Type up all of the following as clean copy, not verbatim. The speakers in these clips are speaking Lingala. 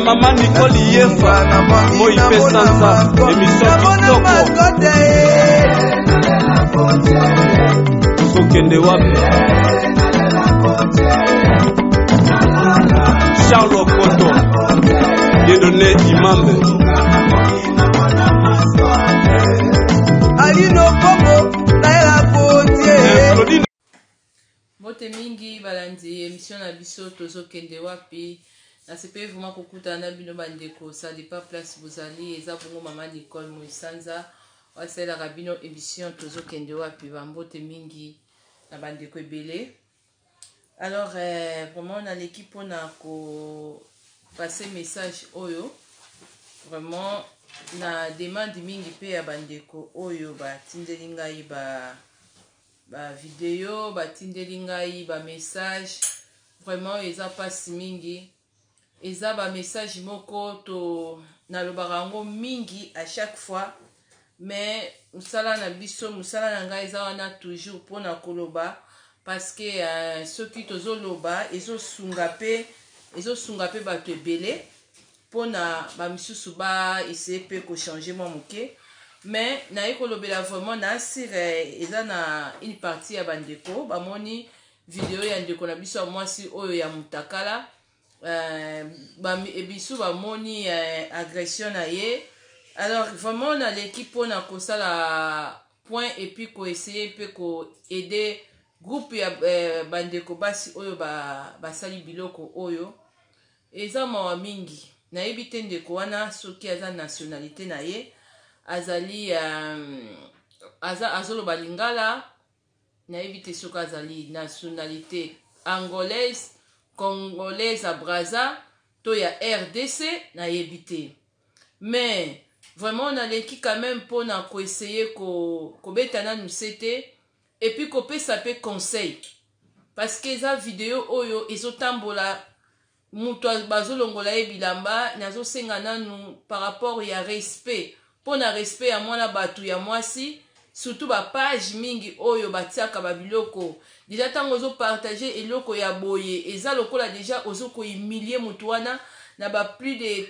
Mama Nicole Yefa, moi mpe sanza, émission kitoko. Tozokende wapi? Charles Okoto, Dieudonné Imambe. Alino Kongo, Naila Gauthier. Mbote mingi balandi emission na biso tozokende wapi. Nasepeli vraiment kokutana na bino bandeko, ça dépend place bozali. Eza bongo mama Nicole Moisanza asalelaka bino émission tozokende wapi. Bambote mingi na bandeko ebele. Alors vraiment naleki mpona kopase message oyo vraiment na demande mingi mpe ya bandeko oyo batindeli ngai ba ba video, batindeli ngai ba message. Vraiment eza mpasi mingi, eza ba message moko to nalobaka yango mingi à chaque fois, mais mosala na biso, mosala na ngai eza wana toujours mpona koloba, parce que soki tozoloba ezosunga mpe, ezosunga mpe bato ebele mpona bamisusu ba essaye mpe kochanger mwa moke. Mais naye kolobela vraiment na asire, eza na une partie ya bandeko bamoni video ya ndeko na biso ya mwasi oyo ya mutakala, biso bamoni agression na ye. Alors vraiment naleki mpona kosala point et puis koessayer mpe koaider groupe ya bandeko basi oyo basali biloko oyo. Eza mawa mingi. Nayebi te ndeko wana soki aza nationalité na ye azali aza azoloba lingala. Nayebi te soki azali nationalité angolaise, congolaise ya Braza to ya RDC, nayebi te. Mais vraiment naleki quand même mpona koessayer kobeta nanu se te et puis kopesa mpe conseil, parce que eza video oyo ezotambola, moto bazolongola ye bilamba. Nazosenga nanu par rapport ya respect, mpo na respect ya mwana bato ya mwasi, surtout bapage mingi oyo batiaka babiloko. Déjà ntango ozopartage eloko ya boye, eza lokola déjà ozokohumilie motu wana na ba plus de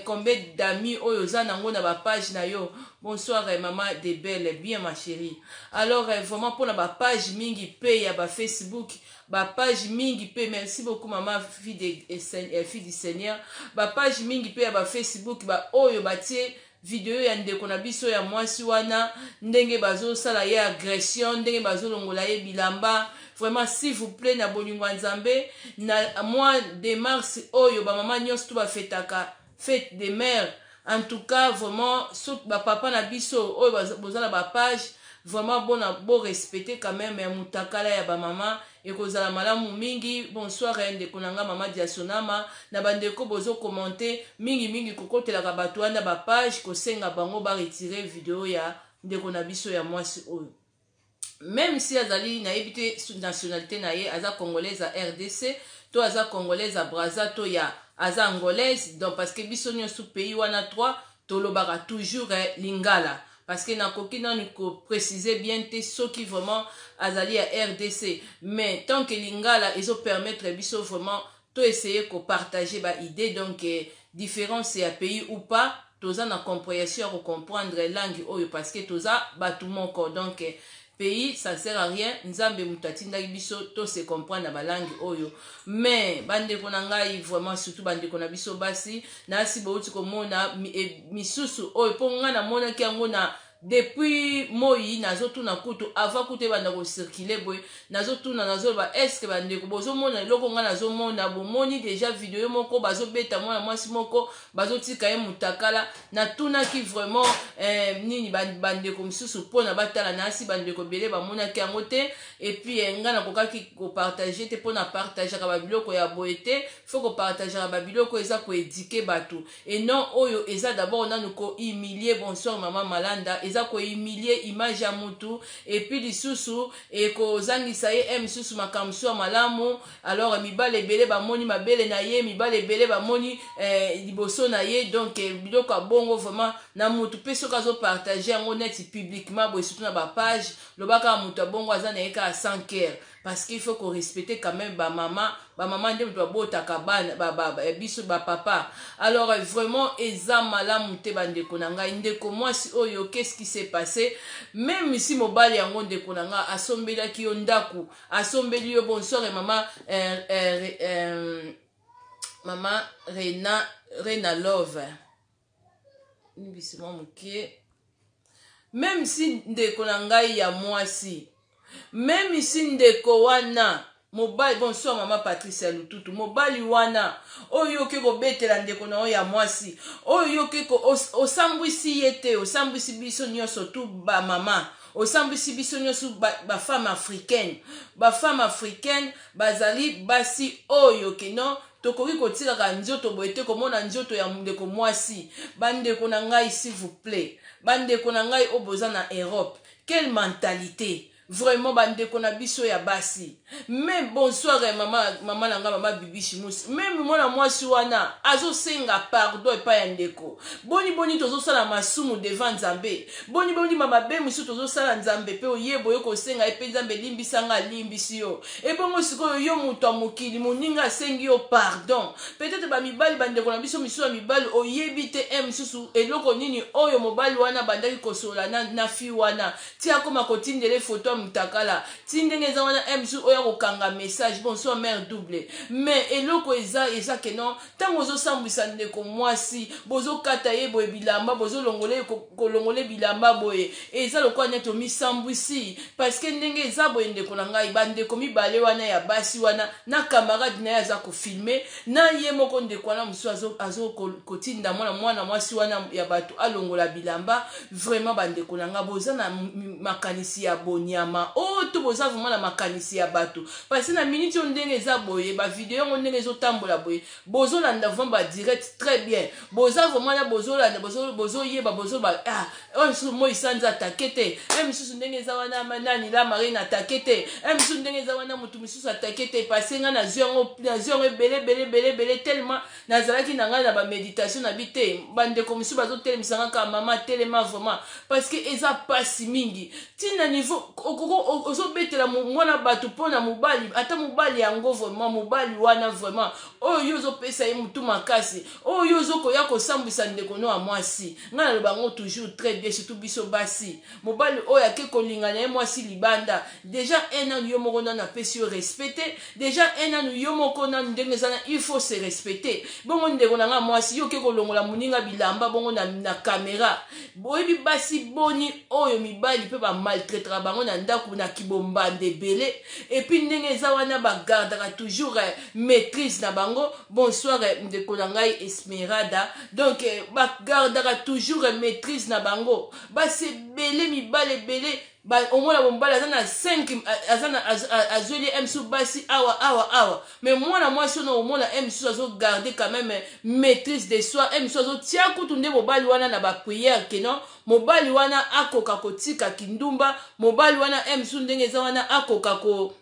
combien d'amis oyo oza nango na bapage na yo. Bonsoir mama de belle bien ma chérie. Alors vraiment mpona bapage mingi mpe ya bafacebook, bapage mingi mpe, merci beaucoup mama fille du Seigneur, bapage mingi mpe ya bafacebook baoyo batie video ya ndeko na biso ya mwasi wana, ndenge bazosala ye agression, ndenge bazolongola ye bilamba. Vraiment, s'il vous plaît, na bolingo ya Nzambe, na mois de mars oyo bamama nyonso to bafetaka fête de mère, en tout cas vraiment soki bapapa na biso oyo boza na bapage, vraiment bona borespecte quand même ya mutakala ya bamama, ekozala malamu mingi. Bonsoir ndeko na nga mama Diasonama, na bandeko bozokommente mingimingi, kokotelaka bato wana bapage, kosenga bango baretire video ya ndeko na biso ya mwasi oyo, même si azali, nayebi te nationalité na ye, aza congolaise ya RDC to aza congolaise ya Braza to ya aza angolaise. Donc parce que biso nyonso pays wana 3 tolobaka toujours lingala, parce que nakoki nanu koprécise bien te soki vraiment azali ya RDC, mais tant que lingala ezopermettre biso vraiment to essayer kopartage baidée. Donc différence ya pays ou pas, toza na compréhension ya kocomprendre langue oyo, parce que toza bato moko. Donc pays, ça sert à rien. Nzambe moto atindaki biso to se comprendre na balangue oyo. Mais bandeko na ngai, vraiment surtout bandeko na biso basi, nasi bouti komona misusu oyo, mpo ngai namonaki yango na depuis moi. Nazotuna kutu avant kutu ebanda kocircule boye, nazotuna, nazoloba: est-ce bandeko bozomona eloko ngai nazomona? Bomoni déjà video moko bazobeta mwana mwasi moko, bazotika ye mutakala. Natunaki vraiment nini bandeko mosusu mpona batala. Nasi bandeko ebele bamonaki yango te. Et puis ngai nakokaki kopartage te, mpona partageaka babiloko ya boye te. Faut kopartageaka babiloko eza koéduquer bato et non oyo eza d'abord nanu kohumilie. Bonsoir mama Malanda. Eza kohumilie image ya mutu et puis lisusu ekozangisa ye misusu makambo mosusu ya malamu. Alors mibale ebele bamoni mabele na ye, mibale ebele bamoni liboso na ye. Donc biloko ya bongo vraiment na mutu mpe soki azopartage yango neti publiquement boye, surtout na bapage, lobaka mutu ya bongo aza na ye kaka sans cœur. Parce qu'il faut ko respecter quand même ba mama. Ba mama nde moto babotaka bana ba, ba, ba, biso ba papa. Alors vraiment eza malamu te, bandeko na ngai. Ndeko mwasi oyo, qu'est-ce qui s'est passé? Même si mobali yango, ndeko na ngai, asombelaki yo ndako, asombeli yo. Bonsoir mama, mama Rena, Rena Love, bisima moke. Même si ndeko na ngai ya mwasi, même si ndeko wana mobali, bonsoir mama Patricia Lututu, mobali wana oyo oke kobetela ndeko na oyo ya mwasi oyo, oke osambwisi ye te, osambwisi biso nyonso tu bamama, osambwisi biso nyonso bafemme ba africaine. Bafemme africaine bazali basi oyo keno tokoki kotikaka nzoto boye te, komona nzoto ya ndeko mwasi. Bandeko na ngai, s'il vous plaît, bandeko na ngai oyo boza na Europe, quelle mentalité vraiment, bandeko na biso ya basi? Même, bonsoir mama, mama na ngai, mama Bibi Shimusi. Même mwana mwasi wana azosenga pardon epai ya ndeko. Boni boni tozosala masumu devant Nzambe? Boni boni mamabe mosusu tozosala Nzambe, mpe oyeba oyo kosenga ye mpe Nzambe elimbisanga, alimbisi yo. Ebongo sikoyo yo moto ya mokili, moninga asengi yo pardon. Peut-être bamibali, bandeko na biso misusu ya mibali, oyebi te e mosusu eloko nini oyo mobali wana bandaki kosolola na fille wana, ti akoma kotindela foto ya mutakala, ti ndenge eza wana, e mosusu oyo akokanga message. Bonsoir mare double. Mais eloko eza ke non, ntango ozosambwisa ndeko mwasi, bozokata ye boye bilamba, bozolongola kolongola bilamba boye, eza lokola neti omisambwisi. Parce que ndenge eza boye, ndeko na ngai, bandeko mibale wana ya basi wana na camarade na ye aza kofilmer na ye moko, ndeko wana mosusu azokotinda mwana mwasi wana ya bato alongola bilamba. Vraiment, bandeko na ngai, boza na makanisi ya bonyama oyo to boza vraiment na makanisi ya bato? Parce na miniti oyo, ndenge eza boye, bavideo yango ndenge ezotambola boye, bozolanda vraiment badirect très bien, boza vraiment na bozolanda, bozoyeba, bozoba: ah, oyo mosusu moi sanza atake te, e mosusu ndenge eza wana, nani la marine atake te, e mosusu ndenge eza wana, motu mosusu atake te. Parce ngai nazwi yango ebele ebele ebele ebele, tellement nazalaki na ngai na baméditation na bi te. Bandeko mosusu bazotelemisa nga kaka: mama, telema. Vraiment, parce que eza pasi mingi, ntina niveau ozobetela mwana bato mpo na mobali. Ata mobali yango, vraiment, mobali wana vraiment oyo yo ozopesa ye motu makasi, oyo yo ozokoya kosambwisa ndeko no ya mwasi. Ngai naloba yango toujours très bien, surtout biso basi. Mobali oyo ake kolinga na ye mwasi libanda, déjà un nanu yo moko nanu apesi yo respect te. Déjà un nanu yo moko nanu ndenge eza na, il faut se respecter. Bongo ndeko na nga mwasi, yo oke kolongola moninga bilamba bongo na caméra. Boyebi basi boni oyo mibali mpe bamaltraitaka bango na ndako na kibombanda ebele? Et puis ndenge eza wana, bagardaka toujours maîtrise na bango. Bonsoir ndeko na ngai Esmerada. Donc bagardaka toujours maîtrise na bango. Basi ebele, mibali ebele, omona mobali aza na 5, aza na azweli ye mosusu basi awa awa awa, mais mwana mwasi oyo omona ye mosusu azogarde quand même maîtrise de soi. Ye mosusu azotia kutu nde mobali wana na baprière ke non, mobali wana akoka kotika kindumba, mobali wana ye mosusu ndenge eza wana akoka ko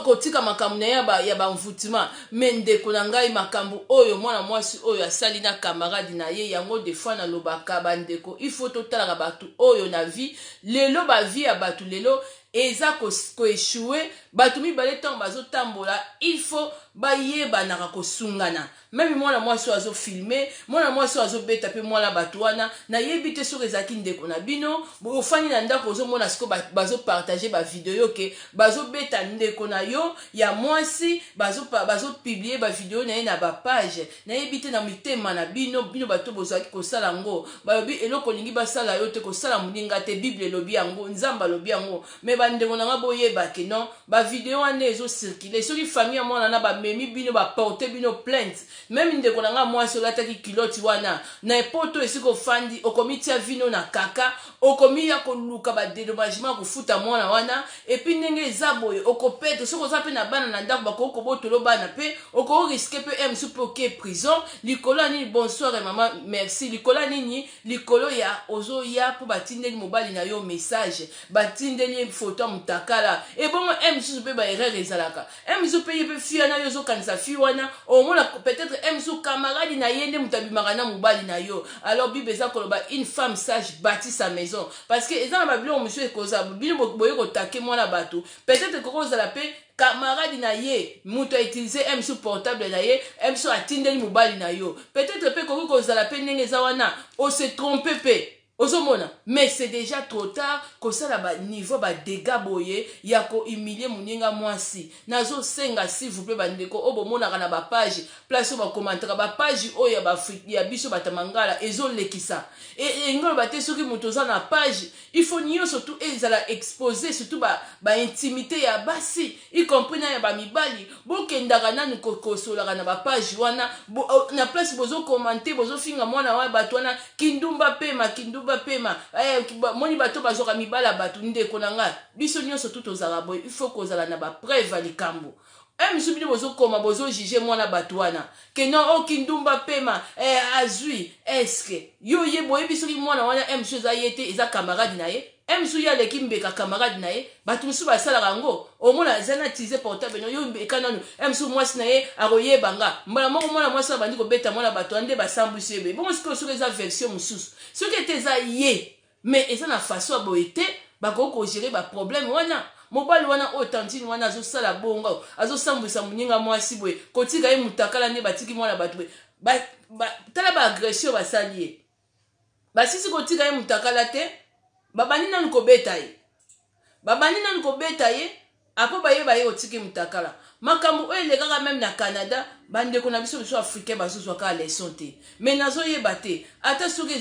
kotika makambo na ye ya bamvutima. Mais ndeko na ngai, makambo oyo mwana mwasi oyo asali na camarade na ye yango, des fois nalobaka, bandeko, il faut totalaka bato oyo na vie. Lelo bavie ya bato lelo eza koéchouer. Bato mibale ntango bazotambola, il faut bayebanaka kosungana. Même mwana mwasi oyo azofilmer, mwana mwasi oyo azobeta mpe mwana bato wana, nayebi te soki ezalaki ndeko na bino. Ofandi na ndako, ozomona sikoyo bazopartager bavideo ke bazobeta ndeko na yo ya mwasi, bazopublier bavideo na ye na bapage. Nayebi te na mitema na bino, bino bato bozalaki kosala yango. Balobi eloko olingi basala yo te, kosala moninga te. Bible elobi yango, Nzambe alobi yango. Mais bandeko na nga, boyeba ke non, bavideo wana ezocirculer. Soki famille ya mwana na bamemi bino, baporte bino plainte. Même ndeko na nga mwasi olataki culotte wana na epoto, esika ofandi, okomitia vino na kaka, okomi ya koluka badédommagement, kofuta mwana wana. Et puis ndenge eza boye, okopete soki oza mpe na bana na ndako, bakoki kobotolo bana, mpe okorisquer mpe mosusu mpe oke prison. Likolo ya nini? Bonsoir mama, merci. Likolo ya nini? Likolo ya ozoya mpo batindeli mobali na yo message, batindeli. foto ya mutakala. Ebongo e mosusu mpe baerreur ezalaka. E mosusu mpe ye mpe fille wana, yo ozokanisa fille wana, omona peut-être e mosusu camarade na ye nde moto abimaka na mobali na yo. Alors Bible eza koloba: "Une femme sage bâtit sa maison", parce que eza na babiloko mosusu ekozala. Bino boye kotake mwana bato, peut-être ekoki kozala mpe camarade na ye moto autiliser mosusu portable na ye, mosusu atindeli mobali na yo. Peut-être mpe ekoki kozala mpe ndenge eza wana, ose trompe mpe ozomona, mais c'est déjà trop tard kosala baniveau badégâts boye ya kohumilie moninga mwasi. Nazosenga, s'il vous plaît, bandeko oyo bomonaka na bapage, place oyo bakomantaka, bapage oyo ya biso bato mangala ezolekisa. Elingi oloba te soki moto oza na page, il faut nyonso tu ezala exposé, surtout baintimité ba ya basi, y compris na ya bamibali. Bokendaka nanu kosolaka na bapage wana na place bozokomante, bozofinga mwana wana, bato wana, kindumba pema, kindumba pema. Moni bato bazwaka mibala bato. Ndeko na ngai, biso nyonso tu tozalaka boye, il faut kozala na bapreuve ya likambo. Misu bino bozokoma, bozojuge mwana bato wana ke non, o kindumba pema, azwi. Est-ce yo ye boyebi soki mwana wana mosu eza ye te, eza camarade na ye? Mosu ye aleki mbeka camarade na ye. Bato mosusu basalaka yango, omona aza na tise portable no yo mbeka nanu, mosusu mwasi na ye akoyeba nga mbala moko. Mwana mwasi abandi kobeta mwana bato wana nde basambwisi ye. Bongo sikoyo soki eza version mosusu, soki ete eza ye, mais eza na façon ya boye te, bakoki kogérer baproblème wana. Mobali wana oyo, tantine wana azosala bongo, azosambwisa moninga mwasi boye, kotika ye mutakala nde batiki mwana bato boye. Tala baagression basali ye. Basisi kotika ye mutakala te, babandi nanu kobeta ye, babandi nanu kobeta ye, apo bayeba ye otiki mutakala. Makambo oyo elekaka même na Canada. Bandeko na biso, biso africain, bazozwa kaka leçon te. Mais nazoyeba te ata soki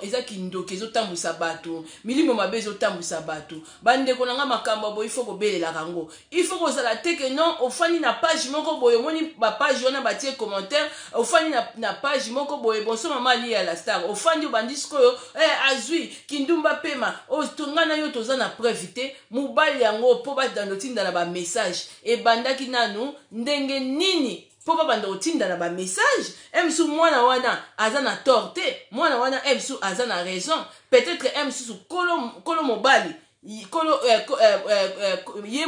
eza kindoki ezotambwisa bato, milimo mabe ezotambwisa bato. Bandeko na nga, makambo ya boye, ifo kobelelaka yango. Il faut kozala te ke non, ofandi na page moko boye, omoni bapage wana batie commentaire, ofandi na page moko boye, bonso mama ali ya la star, ofandi, obandi sikoyo, azwi kindumba pema. Ngai na yo toza na preuve te. Mobali yango, mpo badanda otinda na bamessage, ebandaki nanu ndenge nini mpo babanda kotinda na bamessage? Mosusu mwana wana aza na tort te, mwana wana mosusu aza na raison. Peut-être mosusu kolo mobali, kolo ye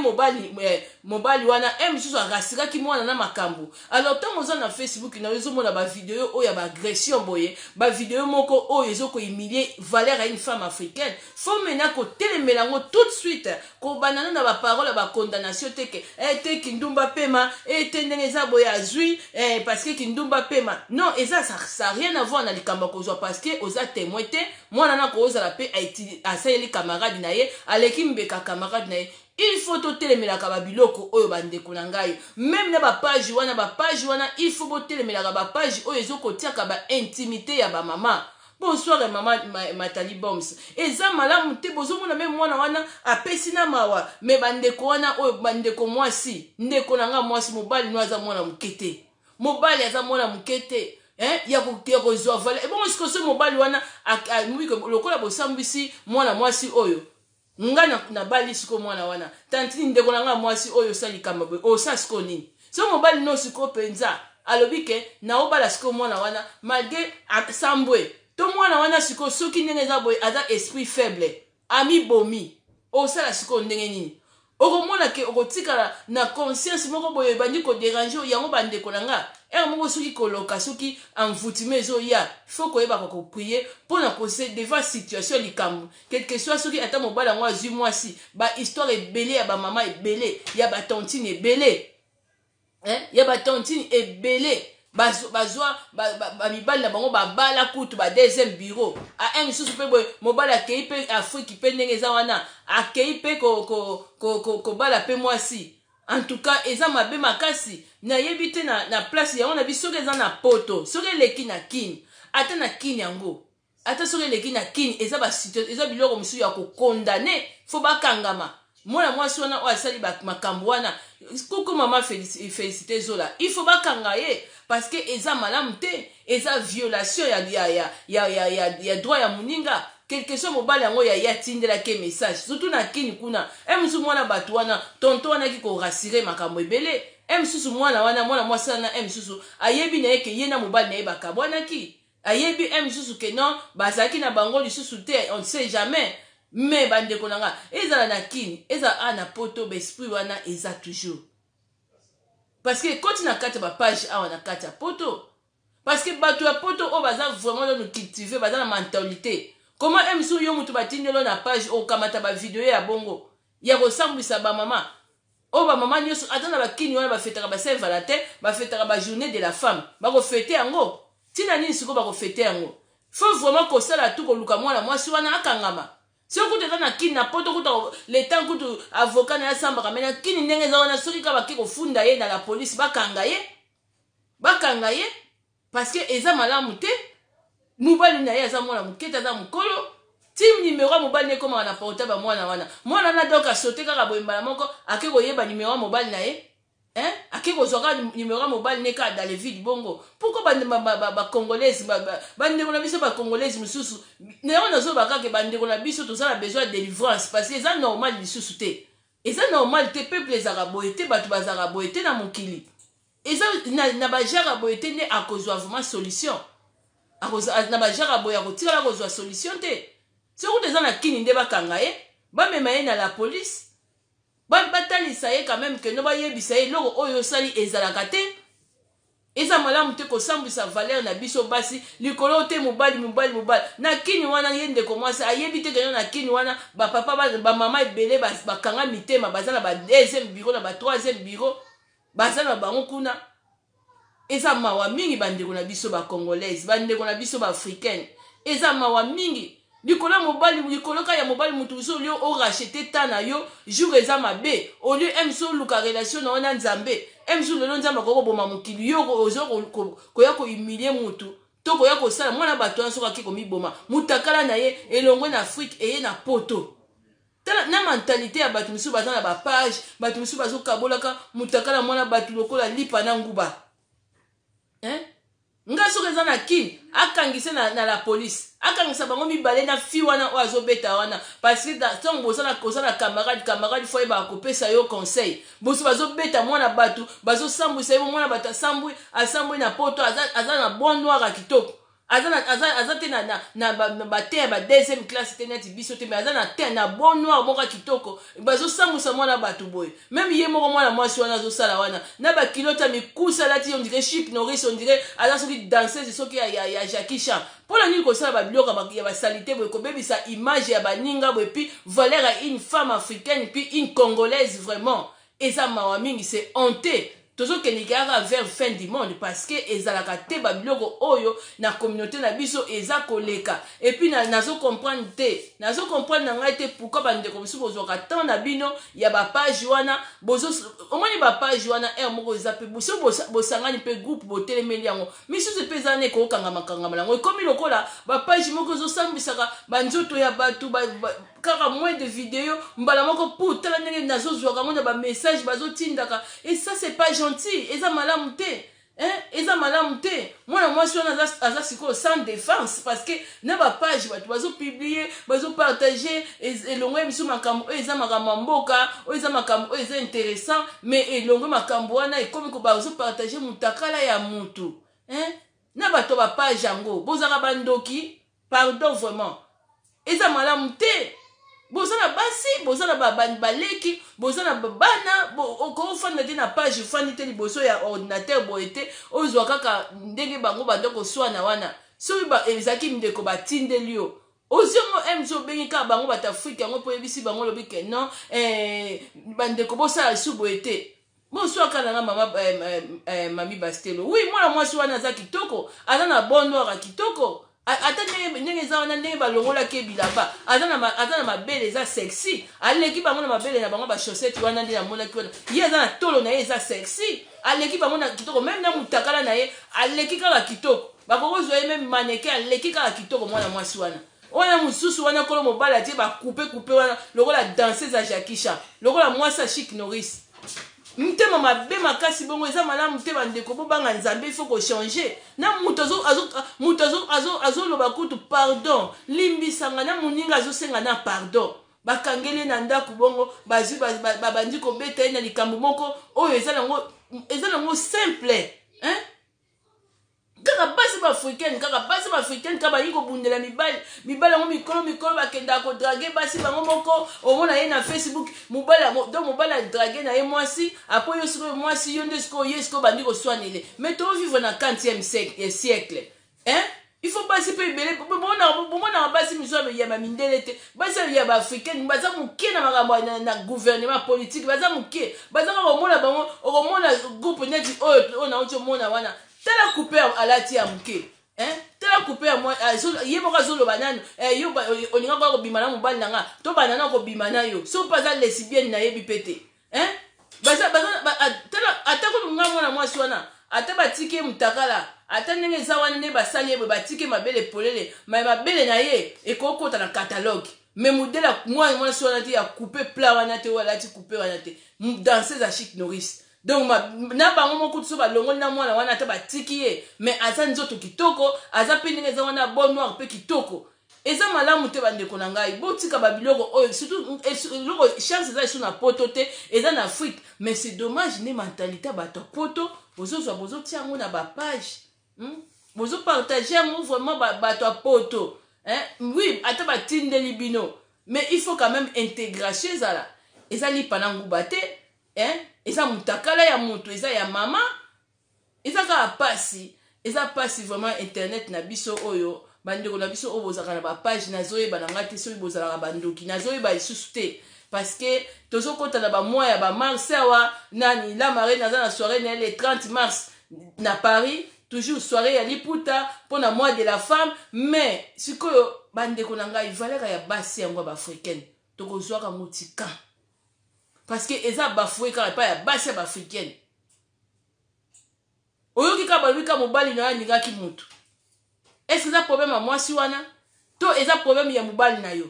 mobali wana mosusu arasikaki mwana na makambo. Alors ntango oza na Facebook na yo, ozomona bavideo oyo ya baagression boye, bavideo moko oyo ezokohumilie valeur ya une femme africaine, faut mena kotelemela yango tout de suite, kobanda na baparole ya bacondamnation te ke te kindumba pema, te ndenge eza boye azwi parce que kindumba pema. Non, eza ça rien à voir na likambo ya kozwa, parce que oza témoin te. Mwana na kozala mpe asaleli camarade na ye, aleki mbeka camarade na ye. Il faut totelemelaka babiloko oyo, bandeko na ngai. Même na bapage wana, bapage wana, il faut botelemelaka bapage oyo ezokotiaka baintimité ya bamama. Bonsoir mama Matali Boms. Eza malamu te. Bozomona même mwana wana apesi na mawa. Mais bandeko wana oyo, bandeko mwasi, ndeko na nga mwasi, mobali no aza mwana moke te, mobali aza mwana moke te ya kozwa valeur. Ebongo sikoyo so mobali wana lokola bosambwisi mwana mwasi oyo, nga nabali sikoyo mwana wana, tantine, ndeko na nga mwasi oyo osala likambo boye, osala sikoyo nini? So mobali no sikoyo mpenza alobi ke naobala sikoyo mwana wana malgré sambwe to mwana wana, sikoyo soki ndenge eza boye, aza esprit faible, amibomi, osala sikoyo ndenge nini? Okomona ke okotikala na conscience moko boye ebandi kodéranger yango. Bandeko na nga, heure moko soki koloka, soki envoûtement ezoya, faut koyebaka koprier mpona kose devant situation ya likambo, quelque soit. Soki ata mobali yango azwi mwasi, bahistoire ebele ya bamama ebele, ya batantine ebele, ya batantine ebele bazwa bamibali na bango, babala kutu ba deuxième bureau a mosusu mpe boye. Mobali akei mpe Afrique mpe ndenge eza wana, akei mpe kobala mpe mwasi. En tout cas eza mabe makasi. Nayebi te na place yango na biso, soki eza na Poto, soki eleki na Kini, ata na Kini yango, ata soki eleki na Kini, eza biloko mosusu ya kokondane, faut bakangama mwana mwasi wana oyo asali makambo wana. Koko mama Félicité Zola, il faut bakanga ye, parce que eza malamu te, eza violation ya droit ya moninga. Quelque soit mobali yango ya ye atindelaki message, surtout na Kini kuna, mosusu mwana bato wana, tonto wana aki korassurer makambo ebele. Mosusu mwana wana, mwana mwasi wana, mosusu ayebi na ye ke ye na mobali na ye bakabwanaki, ayebi mosusu ke non, bazalaki na bango lisusu te, on ne sait jamais. Mais bandeko na nga, ezala na Kini, ezala a na Poto, baesprit wana eza toujours, parce que ekoti na kati ya bapage awa na kati ya Poto, parce que bato ya Poto oyo baza vraiment nanu cultivé, baza na mentalité. Comment msu yo moto batindelo na page, okamata bavideo ya bongo ya kosambwisa bamama oyo? Bamama nyonso, ata na bakini wana, bafetaka ba Saint Valentin, bafetaka bajournée de la femme. Bakofete yango ntina nini? Sikoyo bakofete yango, faut vraiment kosala tu koluka mwana mwasi wana akangama. Soki kutu eza na Kini, na Poto kutu leta kutu avocat na ye asambaka. Mais na Kini, ndenge eza wana, soki kaka bake kofunda ye na la police, bakanga ye, bakanga ye, parce que eza malamu te. Mobali na ye aza mwana moke te, aza mokolo. Ti nimero ya mobali na ekomaka na portable ya mwana wana. Mwana wana donc asote kaka boye, mbala moko ake koyeba nimero ya mobali na ye, hein? Ake kozwa kaka nimero ya mobali ne kaka dans le vide bongo. Pourquoi bacongolaise, bandeko na biso bacongolaise mosusu, nayango nazoba kaka, bandeko na biso, toza na besoin ya délivrance, parce que eza normal lisusu te, eza normal te. Peuple ezalaka boye te, bato bazalaka boye te na mokili. Eza na bajare boye te nde akozwa vraiment solution. Na bajare boye akotikala kozwa solution te. Soki kutu eza na Kini nde bakanga ye, bamema ye na la police, batalisa ye quand même que no, bayebisa ye eloko oyo osali ezalaka te, eza malamu te, kosambwisa valeur na biso basi likolo te. Mobali, mobali, mobali na Kini wana, ye ndeko mwasi ayebi te que no na Kini wana bapapa, bamama ebele bakanga mitema, baza na ba deuxième bureau, na ba troisième bureau, baza na bango kuna. Eza mawa mingi, bandeko na biso bacongolaise, bandeko na biso baafricaine, eza mawa mingi. Likolo ya mobali, likolo kaka ya mobali, motu mosusu au lieu oracheter ta na yo jour eza mabe, au lieu mso oluka relation na yo na Nzambe. Mso lelo Nzambe akoki koboma mokili, yo ozo koya kohumilie mutu to koya kosala mwana bato wana. Soki ake komiboma, mutakala na ye elongwe na Afrique, eye na Poto. Tala na mentalité ya bato mosusu baza na bapage. Bato mosusu bazokabolaka mutakala mwana bato lokola lipa na nguba, hein? Nga soki eza na Kini, akangise na la police, akangisa bango mibale na fi wana oyo azobeta wana, parce que ntango oza na camarade, camarade faut ayebaka kopesa yo conseil. Boso bazobeta mwana bato, bazosambwisa ye. Mwana bato asambwi, asambwi na Poto, aza na bon noir ya kitoko, aza te na bate ya ba deuxième classe te neti biso te, mais aza na te na bon noir moko ya kitoko. Bazosambwisa mwana bato boye, même ye moko mwana mwasi wana azosala wana na baculotte ya mikusa alati, on dirait Chuck Norris, on dirait aza soki danseuse soki ya Jackie Chan. Mpona nini kosala babiloko ya basaleté boye, kobebisa image ya baninga boye, puis valeur ya une femme africaine, puis une Congolaise? Vraiment eza mawa mingi, c'est honteux. Tozokende kaka vers fin du monde, parce que ezalaka te babiloko oyo na communauté na biso eza koleka. Et puis nazocomprendre te, nazocomprendre na ngai te pourquoi bandeko mosusu bozwaka temps na bino ya bapage wana. Omoni bapage wana, aire moko eza mpe so bosangani mpe groupe, botelemeli yango. Misusu mpe eza na ekokangamakangama yango, ekomi lokola bapage moko ezosambisaka banzoto ya bato ba, ba, kaka moins de vidéo, mbala moko pour tala ndenge nazozwaka yango na bamessage bazotindaka. Et ça, c'est pas gentil, eza malamu te, hein? Eza malamu te. Mwana mwasi wana aza sikoyo sans défense, parce que na bapage bato bazopublier, bazopartager elongo ya biso makambo oyo eza makambo ya mboka, oyo eza makambo oyo eza intéressant, mais elongo makambo wana ekomi bazopartager mutakala ya mutu, hein? Na bato bapage yango, bozalaka bandoki. Pardon, vraiment eza malamu te. Boza na basi, boza na baleki, boza na bana. Okofanda te na page, ofandi te liboso ya ordinateur boye te, ozwa kaka ndenge bango banda koswana wana. Soki ezalaki ndeko batindeli yo, oziongo mz, obengi kaka bango bato Afrike yango mpo oyebisi bango, olobi que non, bandeko, bosala lisu boye te. Boswaka nanga mama mami Bastelo. Oui, mwana mwasi wana aza kitoko, aza na bon noir ya kitoko. Ata ndenge eza wana, ndenge balongolaki bilamba, aza na mabele eza sexy, aleki bango na mabele na bango. Bachaussette wana nde namonaki wana, ye aza na tolo na ye eza sexy, aleki bango na kitoko. Même na mutakala na ye aleki kaka kitoko, bakokozwa ye même mannequin, aleki kaka kitoko mwana mwasi wana. Wana mosusu wana, kolo mobali atie bacoupe coupe wana lokola danseuse ya Jackie Chan, lokola mwasi ya Chuck Norris. Motema mabe makasi bongo eza malamu te. Bandeko, bobanga Nzambe, il faut kochanger. Na moto azoloba kutu pardon, limbisanga, na moninga azosenga na pardon, bakangeli ye na ndako bongo, bazwi babandi kobeta ye na likambo moko oyo eza nango simple, hein? Kaka basi. baafricaine kaka, basi baafricaine kaka balingi kobundela mibali. Mibali yango mikolo mikolo bakendaka kodraguer basi bango moko. Omona ye na Facebook, mobali, donc mobali adraguer na ye mwasi. Apo yo sikoyo mwasi, yo nde sikoyo, ye sikoyo bandi koswanele. Mais tovivre na 40e siècle, hein? Il faut basi mpe ebele. Bomonaka basi misusu ya bamindele te, basi ya baafricaine baza moke na makambo na gouvernement politique, baza moke. Baza kaka komona bango, okomona groupe neti oyo nauti omona wana. Tala coupe alati ya moke, tala coupe ya ye moko. Azoloba nanu: "Yo olingaka kobima na mobali na nga, tobanda na kobima na yo." So mpe aza lesbienne, nayebi mpe te. Ata kutu nga mwana mwasi wana, ata batiki ye mutakala, ata ndenge eza wana, nde basali ye boye, batiki mabele polele, mais mabele na ye ekokota na catalogue. Mais modèle mwana mwasi wana te, ya coupe plat wana te, oyo alati coupe wana te, danseuse ya Chic Norris. Donc na bango moko so balongoli na mwana wana, ata batiki ye, mais aza nzoto kitoko, aza mpe ndenge eza wana, bon noir mpe kitoko. Eza malamu te, bandeko na ngai, botika babiloko oyo. Surtout eloko chance eza esu na Poto te, eza na Afrique. Mais c'est dommage nde mentalité ya bato ya Poto bozozwa, bozotia yango na bapage, Bozopartager yango vraiment, bato ya Poto, hein? Oui, ata batindeli bino, mais il faut quand même intégration ezala. Eza lipa na nguba te, hein? Eza mutakala ya moto, eza ya mama, eza kaka pasi, eza pasi vraiment. Internet na biso oyo, bandeko na biso oyo bozalaka na bapage, nazoyeba na ngai te soki bozalaka bandoki, nazoyeba lisusu te, parce que tozokɔta na bamois ya bamars awa. Nani la marraine aza na soirée na ye le 30 mars na Paris, toujours soirée ya liputa mpona mois de la femme. Mais sikoyo, bandeko na ngai, valeur ya basi yango ya baafricaine tokozwaka yango tika, parce que eza bafoué kaka epai ya basi ya baafricaine. Oyoki kaka balobi kaka mobali na yo alingaki mutu. Est-ce eza problème ya mwasi wana to eza problème ya mobali na yo?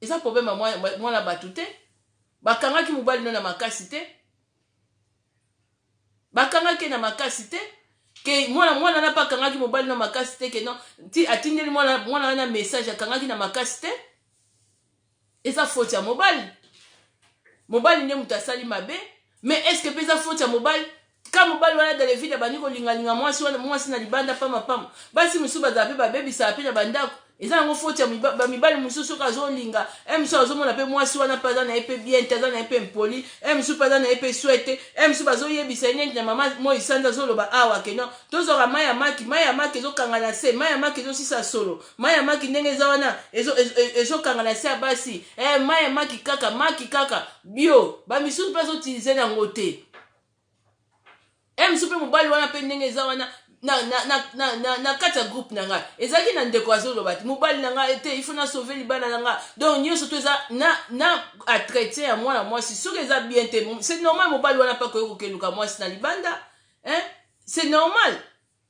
Eza problème ya mwana bato te. Bakangaki mobali no na makasi te, bakangaki na makasi te ke mwana mwana na mpe akangaki mobali na makasi te, ke non, ti atindeli mwana mwana wana message, akangaki na makasi te. Eza faute ya mobali, mobali nde moto asali mabe. Mais est ce que mpe eza faute ya mobali ka mobali wana dans le vide abandi kolingalinga mwasi wana, mwasi na libanda pambapamba? Basi mosusu bazala mpe babebisaka mpe na bandako. Eza yango faute ya bamibali mosusu. Soki azolinga e mosusu, azomona mpe mwasi wana mpe aza na ye mpe bien te, aza na ye mpe impoli, e mosusu mpe aza na ye mpe swe te, e mosusu bazoyebisa ye neti na mama moi sanza azoloba awa ke non, tozwaka mai ya maki, mai ya maki ezokanga na se, mai ya maki ezosisa solo, mai ya maki ndenge eza wana ezokanga na se ya basi, mai ya maki kaka maki kaka bio. Bamisusu mpe azoutiliser yango te. E mosusu mpe mobali wana mpe ndenge eza wana, na kati ya groupe na ngai ezalaki na ndeko azoloba te: "Mobali na ngai te, il faut nasauver libala na ngai." Donc nyonso to eza na entretien ya mwana mwasi. Soki eza bien te, c'est normal mobali wana mpe akoki kokeluka mwasi na libanda, hein? C'est normal.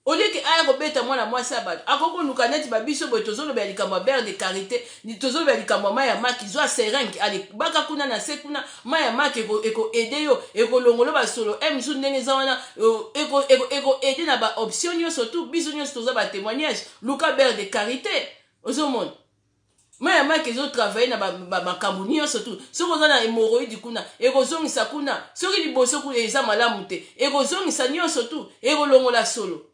Au lieu ke aya kobeta mwana mwasi ya bato, akoki koluka neti babiso boye tozoloba ya likambo ya beurre de karité, tozoloba ya likambo ya mai ya maki. Zwa seringue, ale baka kuna na se kuna, mai ya maki ekoaider yo, ekolongola basolo. E mosusu ndenge eza wana, ekoaider na baoption nyonso tu. Biso nyonso toza batémoignage. Luka beurre de karité, ozomona mai ya maki ezotravailler na makambo nyonso tu. Soki oza na hémorroïde kuna, ekozongisa kuna. Soki liboso kuna eza malamu te, ekozongisa nyonso tu, ekolongola solo.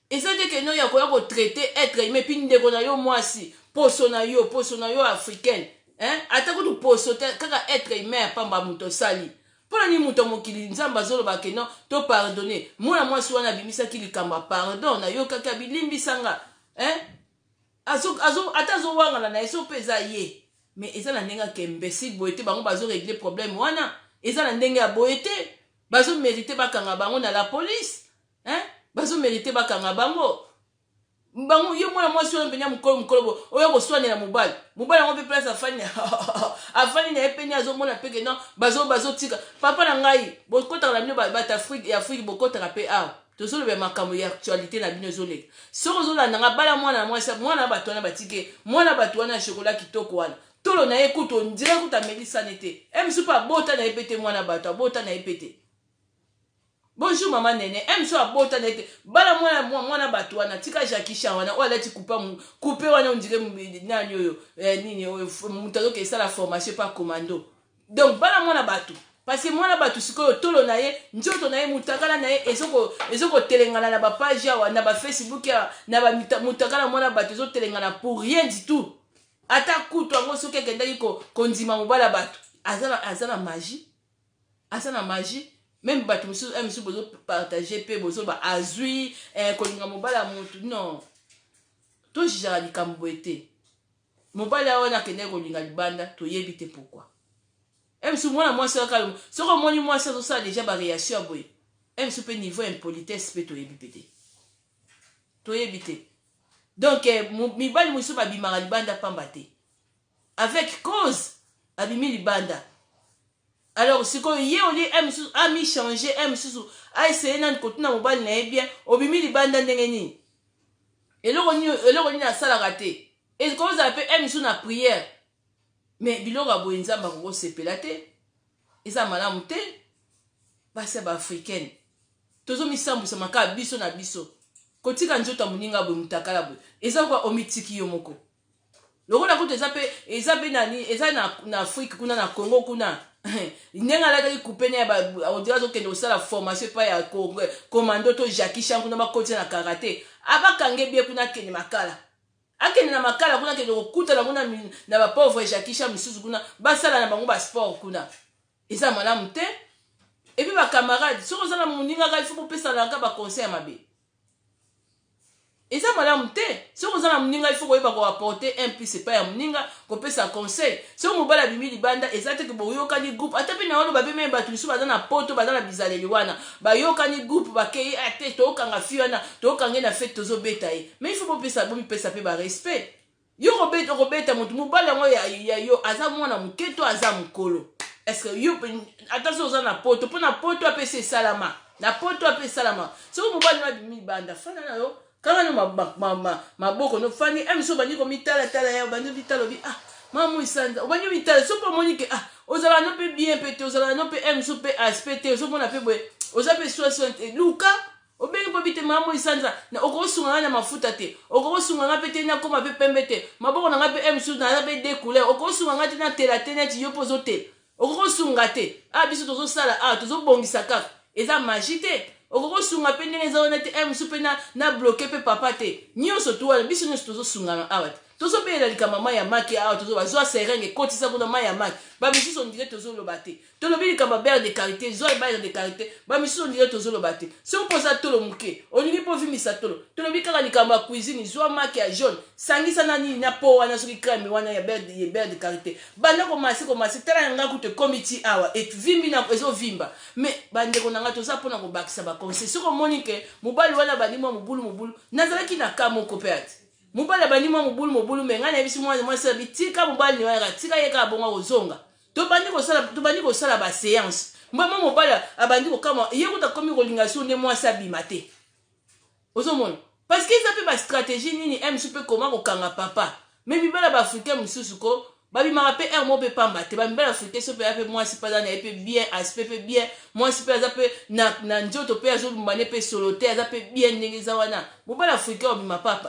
Eza te ke no ya koya kotraiter être humain. Puis ndeko na yo mwasi, poso na yo, poso na yo africaine, hein? Ata kutu poso te, kaka être humain ya pamba, moto osali mpona nini? Moto ya mokili, Nzambe azoloba ke non, to pardonne. Mwana mwasi wana abimisaki likambo ya pardon, nayokaki abilimbisanga, hein? Ata azowangana na ye so mpe eza ye, mais eza na ndenge ake imbécile boye te. Bango bazorégler problème wana, eza na ndenge ya boye te. Bazomériter bakanga bango na la police, hein? Bazomériter bakanga bango. Bango yo mwana mwasi oyo mpena mokolo mokolo bo oyo koswanela mobali, mobali yango mpe place afandi, afandi na ye pene, azomona mpe ke non, bazotika. Papa na ngai, bokotaka na bino bato Afrique ya Afrique, bokotaka mpe awa, tozoloba makambo ya actualité na bino ezoleka. Soki ozolanda nga, bala mwana mwasi, mwana bato wana batike, mwana bato wana ya shokola kitoko wana, tolo na ye kutu on dirait kutu amelisani te. E mosusu mpe abota na ye mpe te, mwana bato abota na ye mpe te. Bonjour mama Nene. E mosusu abota na ye te. Bala mwana mwana bato wana, tika Jackie Chan wana oyo alati coupe wana, on dirait nani oyo, nini oyo, moto azoki esala formation pa commando. Donc bala mwana bato. Parce que mwana bato sikoyo tolo na ye, nzoto na ye, mutakala na ye ezokotelengana na bapage awa, na bafacebook awa, na bamutakala mwana bato ezotelengana pour rien du tout. Ata kutu yango soki akendaki kondima mobala bato, aza na magie, aza na magie. Même bato mosusu mosusu bozopartage mpe bozoba azwi kolinga mobala motu. Non, tojijaka likambo boye te. Mobali wana akendaki kolinga libanda, toyebi te pourquoi. Mosusu mwana mwasi kaka, soki omoni mwasi azosala déjà baréaction ya boye, mosusu mpe niveau ya impolitesse mpe toyebi mpe te, toyebi te. Donc mibali mosusu babimaka libanda pamba te, avec cause abimi libanda. Alors sikoyo ye olie mosusu amichange, mosusu aessaye nani kotuna mobali na ye bien. Obimi libanda ndenge nini? Eloko nini asalaka te? Ekozala mpe mosusu na prière, mais biloko ya boye Nzambe akokosepela te, eza malamu te. Basi ya baafricaine tozomisambwisama kaka biso na biso. Kotika nzoto ya moninga boye, mutakala boye, eza kwa omitiki yo moko. Lokola kutu eza mpe nani, eza na Afrique kuna, na Congo kuna, ndenge alataki coupe ne ya odira, azokende kosala formation epai ya commando to Jackie Chan kuna, bakotisa na karate, abakange bie kuna, akende makala, akende na makala kuna, akende kokutana kuna na bapauvre Jackie Chan misusu kuna, basala na bango basport kuna. Eza malamu te. Et puis bacamarade, soki oza na moninga, il faut bopesanaka baconseil ya mabe, eza malamu te. Soki oza na moninga, il faut koyeba koapporter un plus epai ya moninga, kopesa conseil. Soki mobali abimi libanda, eza te ke boyokani groupe, ata mpe na wana babe meme bato misusu baza na poto, baza na bizaleli wana, bayokani groupe, bakei ate tookanga fi wana, tookange na fête, tozobeta ye. Mais il faut bopesa, bomipesa mpe barespect. Yo okobeta motu, mobali yango ya yo aza mwana moke to aza mokolo? Est-ce yo ata soki oza na poto, mpo na poto apesa esalama, na poto ape esalama. Soki mobali no abimi libanda, fanda na yo kaka no maboko no fandi miso, obandi komitalatala ya, obandi mitala, obi ah mama esanza, obandi mitala. Soki omoni ke ah ozalaka no mpe bien mpe te, ozalaka no mpe miso mpe aspect te, ozomona mpe boye, oza mpe soi te, luka obengi mpo bi te: mama esanza, okosunga nga na mafuta te, okosunga nga mpe te nakóma mpe pembe te, maboko na nga mpe mosusu naza mpe de couleur, okosunga nga te natela te neti yo mpo ozotela, okokosunga te. Ah, biso tozosala, ah tozobongisa kaka, eza magie te. Okokosunga mpe ndenge eza wana te, mosusu mpe na bloquer mpe papa te. Nyonso tu wana, biso nyonso tozosungana awa te. Tozobelela likambo mai ya maki awa, tozobazwa seringue, ekotisa kuna mai ya maki. Bamisusu on dirait tozoloba te. Tolobi likambo ya beurre de karité, zwa beurre de karité. Bamisusu on dirait tozoloba te. Soki mpo oza tolo moke, olingi mpo ovimisa tolo, tolobi kaka likambo ya cuisine, zwa maki ya jaune, sangisa na nini na po wana, soki crème wana ya beurre de karité, banda komasi komasi. Tala yanga kutu ekomi ti awa, evimbi na ezovimba. Mais bandeko na ngai, toza mpona kobakisa baconseil. Soki omoni ke mobali wana bandi mwa mobulu mobulu, nazalaki na ka moko mpe ati mobali abandi mwa mobulu mobulu, mais ngai nayebisi mwana mwasi abi: tika mobali wana, tika ye kaka bongo, kozonga. Tobandi kosala baséance mbamo, mobali abandi kokama ye kuta, komi kolinga so nde mwasi abima te. Ozomona, parce que eza mpe bastratégie nini mosusu mpe koma kokanga papa. Mais mibali ya baafricain mosusu ko babimaka mpe aire moko mpe pamba te. Bamibali africain so mpe ya mpe mwasi mpe aza na ye mpe bien aspect mpe bien, mwasi mpe aza mpe na nzoto mpe azolumbane mpe solo te, aza mpe bien ndenge eza wana, mobali africain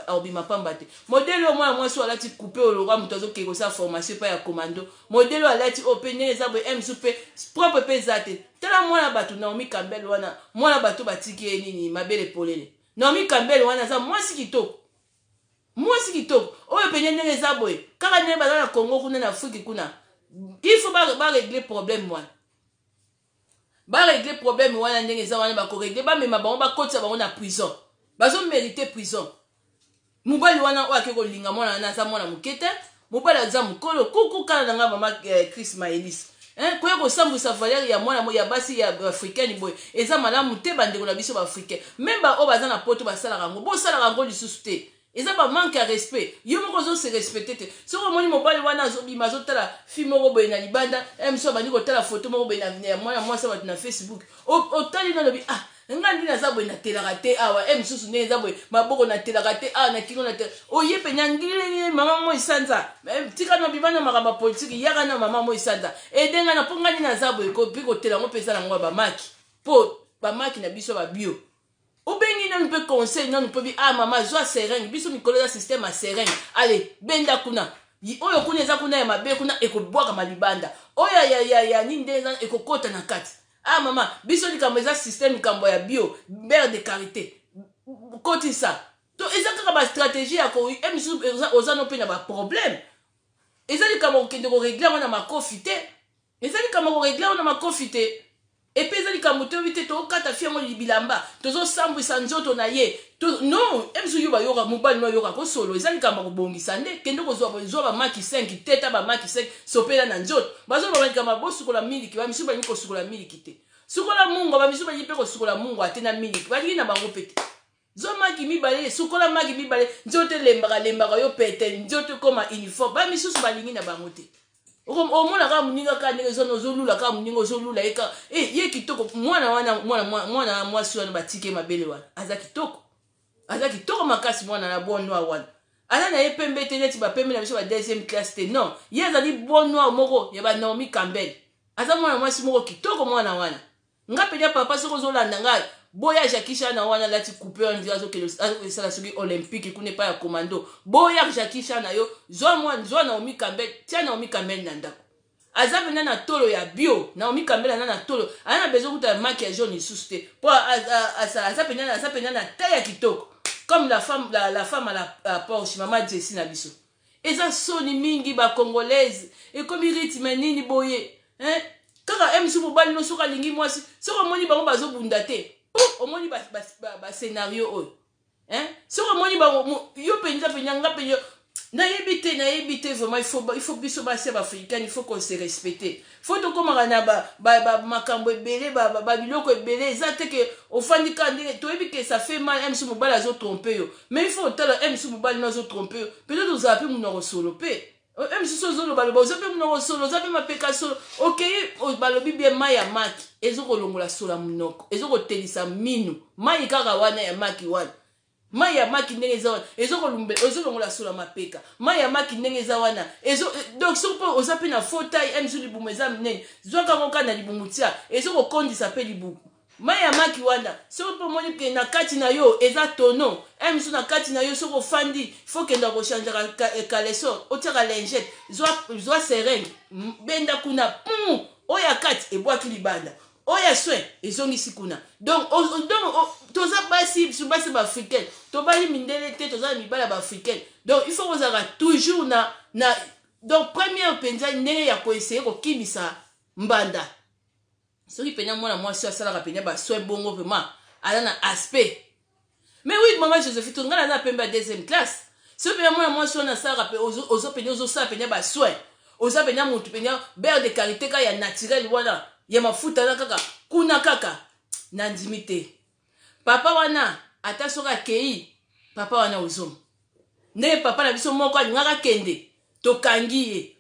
obima pamba te. Modèle oyo mwana mwasi oyo alati coupe olokwa moto azokende kosala formation epai ya commando, modèle oyo alati oyo mpe ndenge eza boye, mosusu mpe propre mpe eza te. Tala mwana bato Naomi Campbell wana, mwana bato batiki ye nini, mabele polele. Naomi Campbell wana aza mwasi kitoko, mwasi kitoko oyo pene ndenge eza boye, kaka ndenge baza na Congo kuna, na Afrique kuna. Il faut barégler problème wana, barégler problème wana ndenge eza wana. Bakorégler, bamema bango, bakotisa bango na prison, bazomérite prison. Mobali wana oyo ake kolinga mwana wana aza mwana moke te, mobali aza mokolo. Kuku kala na nga mama Chris Maelis, koya kosambwisa valeur ya mwana ya basi ya africaine boye, eza malamu te. Bandeko na biso baafricain, même baoyo baza na poto basalaka yango, bosalaka yango lisusu te. Eza bamanque ya respect. Yo moko ozose respecter te. Soki omoni mobali wana azobima, azotala fille moko boye na libanda, mosu abandi kotala foto moko boye ya mwana mwasi bato na Facebook, otali nalobi: ah, nga ndi naza boye, natelaka te awa, mosusu ndenge eza boye, maboko natelaka te awa, na kingo natela. Oye penya ngilili mama moi sanza, tika na bima na makambo ya politike, yaka na mama moi sanza edenga na mpo nga ndi naza boye mpe kotela yango mpe eza nango ya bamaki, mpo bamaki na biso babio. Obengi nanu mpe conseil nanu mpo bi: ah mama, zwa seringue, biso mikolo eza système ya seringue, ale benda kuna. Oyo kuna eza kuna ya mabe kuna ekobwakama libanda, oyo ya nini nde eza ekokota na kati. Ah mama, biso likambo eza système, likambo ya bio, beurre de karité kotisa to eza kaka bastratégie ya ko misusu. Oza no mpe na baproblème, eza likambo kokende korégler yango na makofi te, eza likambo korégler yango na makofi te. Et puis eza likambo toyebi te, tokata fi yango bilamba, tozosambwisa nzoto na ye. Non, emisu yo bayoka mobali no ayoka kosolo, eza likambo ya kobongisa nde. Kende kozwa, zwa bamaki 5, teta bamaki 5, sopela na nzoto. Bazoloba likambo bosukola miliki, bamisu balingi kosukola miliki te. Sukola mungwa, bamisu balingi mpe kosukola mungwa te na miliki, balingi na bango mpe te. Zwa maki mibale, sukola maki mibale, nzoto elembaka lembaka yo pete, nzoto ekoma uniforme. Bamisusu balingi na bango te. Omona kaka moninga kaka ndenge ezwana, ozolula kaka moninga, ozolula ye kaka. Ye kitoko mwana wana, mwana mwasi wana batike mabele wana, aza kitoko, aza kitoko makasi. Mwana na bon noir wana, aza na ye pembe te neti bapembe na biso ba deuxième classe te. Non, ye azali bon noir moko ya baNaomi Campbell. Aza mwana mwasi moko kitoko mwana wana. Nga mpenza, papa, soki ozolanda ngai, boya Jackie Chan wana alati coupe wana, nzela azokende esala soki olympique kuna epai ya commando. Boya Jackie Chan na yo, zwa mwa, zwa Naomi Campbell, tia Naomi Campbell na ndako. Aza mpenza na tolo ya bio. Naomi Campbell aza na tolo, aza na besoin kuta ya maki ya jaune lisusu te, mpo aza mpenza na taille ya kitoko comme la femme à la Porsche, mama Jessi na biso. Eza soni mingi, bacongolaise, ekomi rythme nini boye, hein? Kaka msu mobali no soki alingi mwasi, soki omoni bango bazobunda te, omoni bascénario oyo, hein? Soki omoni bango, yo mpenza mpenza, nga mpenza nayebi te, nayebi te vraiment. Il faut biso basi ya baafricaine, il faut qu'on se respecte. Faut tokomaka na makambo ebele, babiloko ebele. Eza te ke ofandi kaka ndenge toyebi ke ça fait mal. Msu mobali azotrompe yo, mais il faut otala msu mobali no azotrompe yo, peut-être ozala mpe monoko solo mpe msusu ozolobaloba, oza mpe monoko solo, oza mpe mapeka solo. Okei, balobi bien, mai ya maki ezokolongola solo ya monoko, ezokotelisa minu. Mai kaka wana ya maki wana, mai ya maki ndenge eza wana, ezolongola solo ya mapeka. Mai ya maki ndenge eza wana, donc soki mpe oza mpe na fauteuil msu, libumu eza minene, zwaka yango kaka na libumu, tia, ezokokondisa mpe libumu. Mai ya maki wana, soki mpe omoni ke na kati na yo eza tono msu, na kati na yo, soki ofandi, faut kenda kochangeaka caleçon, otiaka lingette, zwa seringue, benda kuna pum, oyo ya kati ebwaki libanda, oyo ya soin ezongisi kuna. Donc toza basi, biso basi baafricaine, tobali mindele te, toza na mibali ya baafricaine. Donc il faut kozalaka toujours na donc première mpenza ndenge ya koessayer kokimisa mbanda. Soki mpenza mwana mwasi asalaka mpenza basoin bongo, vraiment aza na aspect. Mais oui, mama Josephine, ngai naza na pembe ya deuxième classe. Soki mpenza mwana mwasi wana asalaka mpe ozo mpenza, ozosala mpenza basoin, oza mpenza motu mpenza beurre de karité kaka ya naturel wana ya mafuta wana kaka kuna kaka, nandimi te papa wana, ata soki akei, papa wana ozonga ndenge papa na biso moko alingaka kende, tokangi ye,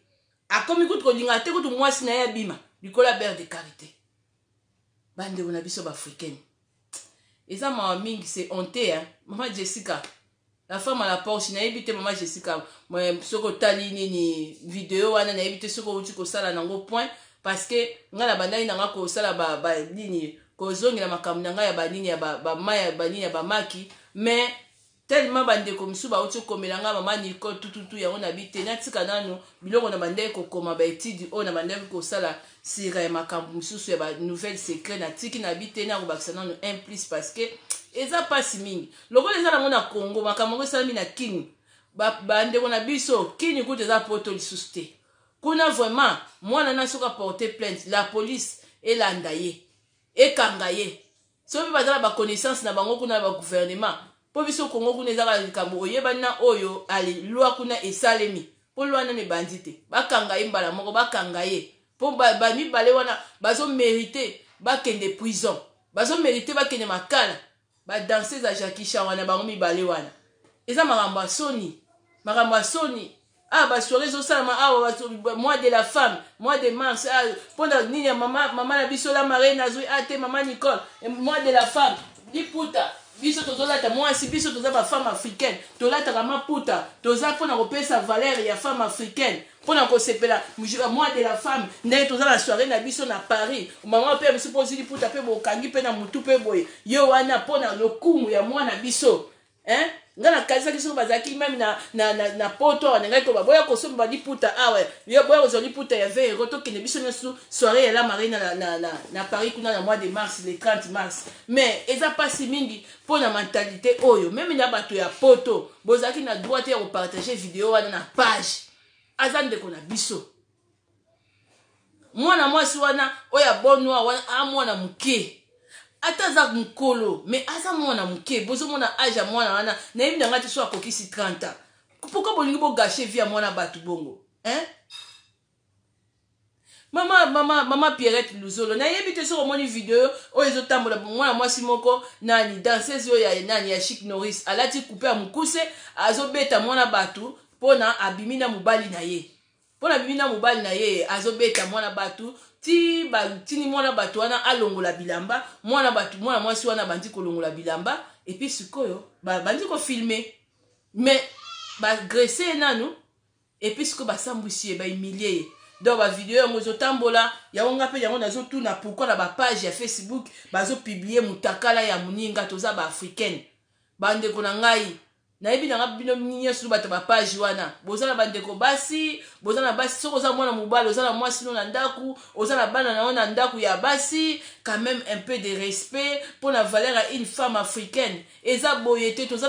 akomi kutu kolinga te kutu mwasi na ye abima likolo ya beurre de karité. Bandeko na biso baafricaine, eza mawa mingi, c'est honte, hein? Mama Jessica, la femme à la Porsche, nayebi te, mama Jessica, soki otali nini video wana, nayebi te soki outi kosala nango point, parce que ngai na bandaki nanga kosala banini, kozongela makambo na ngai ya banini ya bamai ya banini ya bamaki, mais tellement bandeko mosusu bauti kokomela ngai, mama Nicole tututu, yango nabi te, natika nanu biloko na bandeki kokoma baétude oyo na bandeki kosala sika ya makambo mosusu ya banouvelle secret. Natiki, nabi te, nakobakisa nanu un plus, parce que eza mpasi mingi lokola eza nango na Congo. Makambo yango esalami na Kini, bandeko na biso. Kini kutu eza poto lisusu te. Kuna vraiment, mwana na soki aporte plainte, la police elanda ye, ekanga ye, soki baza na baconnaissance na bango kuna na bagouvernement. Mpo biso Kongo kuna ezaka likambo oyebani na oyo ale loi kuna esalemi, mpo loi nano ebandi te. Bakanga ye mbala moko, bakanga ye, mpo bamibale wana bazomérite bakende prison, bazomérite bakende makala. Badanseuse ya Jackie Chan wana, bango mibale wana, eza makambo ya soni, makambo ya soni. Ah, basoirée ezosalama awa, mois de la femme, mois de mars, ah, mpona nini ya mama, mama na biso la marraine azwi a te, mama Nicole, mois de la femme, liputa. Biso tozolata mwasi, biso toza bafemme africaine, tolataka maputa, toza mpona kopesa valeur ya femme africaine, mpona kosepela mois de la femme, ndenge toza na soirée na biso na Paris. Mama mpe biso mpo ozwi liputa mpe bokangi mpe na motu mpe boye yo wana mpona lokumu ya mwana biso, hein? Nga nakanisaki soki bazalaki meme na poto awa, nangaki koba boya kosomba liputa awa, boya kozwa liputa ya 20 euro, tokende biso nyonso soirée ya la marine na Paris kuna na mois de mars, le 30 mars. Mais eza mpasi mingi mpo na mentalité oyo. Meme na bato ya poto, bozalaki na droit te ya kopartage video wana na page. Aza ndeko na biso, mwana mwasi wana oyo abonwa wana, amwana moke, ata aza mokolo, mais aza mwana moke. Bozomona age ya mwana wana, nayebi na ngai te so akokisi 30 ans. Pourquoi bolingi bogâcher vie ya mwana bato bongo, hein? Mama, mama, mama Pierrette Luzolo, nayebi te soki omoni video oyo ezotambola. Mwana mwasi moko, nani, danseuse oyo ya nani, ya Chic Norris, alati coupe ya mokuse, azobeta mwana bato mpona abimi na mobali na ye. Mpona abimi na mobali na ye, azobeta mwana bato ti batini mwana bato wana alongola bilamba. Mwana bato, mwana mwasi wana bandi kolongola bilamba, et puis sikoyo bandi kofilmer, mais baagresser ye nanu, et puis sikoyo basambwisi ye, bahumilier ye. Donc bavideo yango ezotambola. Yango nga mpe yango nazotuna: pourquoi na bapage ya Facebook bazopublier mutakala ya moninga? Toza baafricaine, bandeko na ngai. Nayebi nanga bino nyonso bato bapage wana, boza na bandeko basi, boza na basi. Soki oza mwana mobali, oza na mwasi no na ndako, oza na bana na yo na ndako ya basi, quand même un peu de respect mpo na valeur ya une femme africaine. Eza boye te. Toza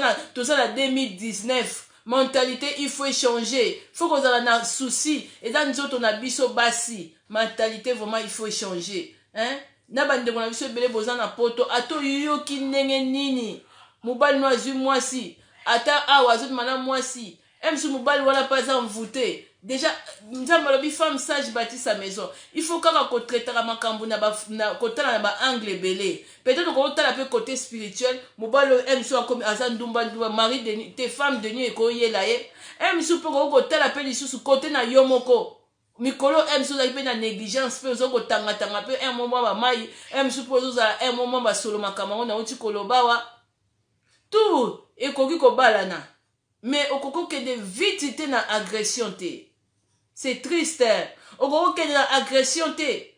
na 2019, mentalité il faut échanger, faut kozala na souci. Eza nzoto na biso basi. Mentalité vraiment il faut échanger, hein? Na bandeko na biso ebele boza na poto, ata oyoki ndenge nini, mobali no azwi mwasi, ata awa azobima na mwasi msu, mobali wana mpe aza envoûté déjà. Nzambe alobi: "Femme sage bâtit sa maison." Il faut kaka kotraitaka makambo na kotala na baangle ebele. Peut-être okotala mpe côté spirituel. Mobali oyo msu akomi, aza ndumba ndumba, mari de te, femme de nuit ekoyela ye msu. Mpe okoki kotala mpe lisusu côté na yo moko. Mikolo msu ozalaki mpe na négligence, mpe oza kotangatanga mpe un moment bamai msu, mpe ozozala un moment basolo. Makambo yango nauti koloba wa tout ekoki kobalana, mais okoki kokende vite te na agression te. C'est triste. Okoki kokende na agression te,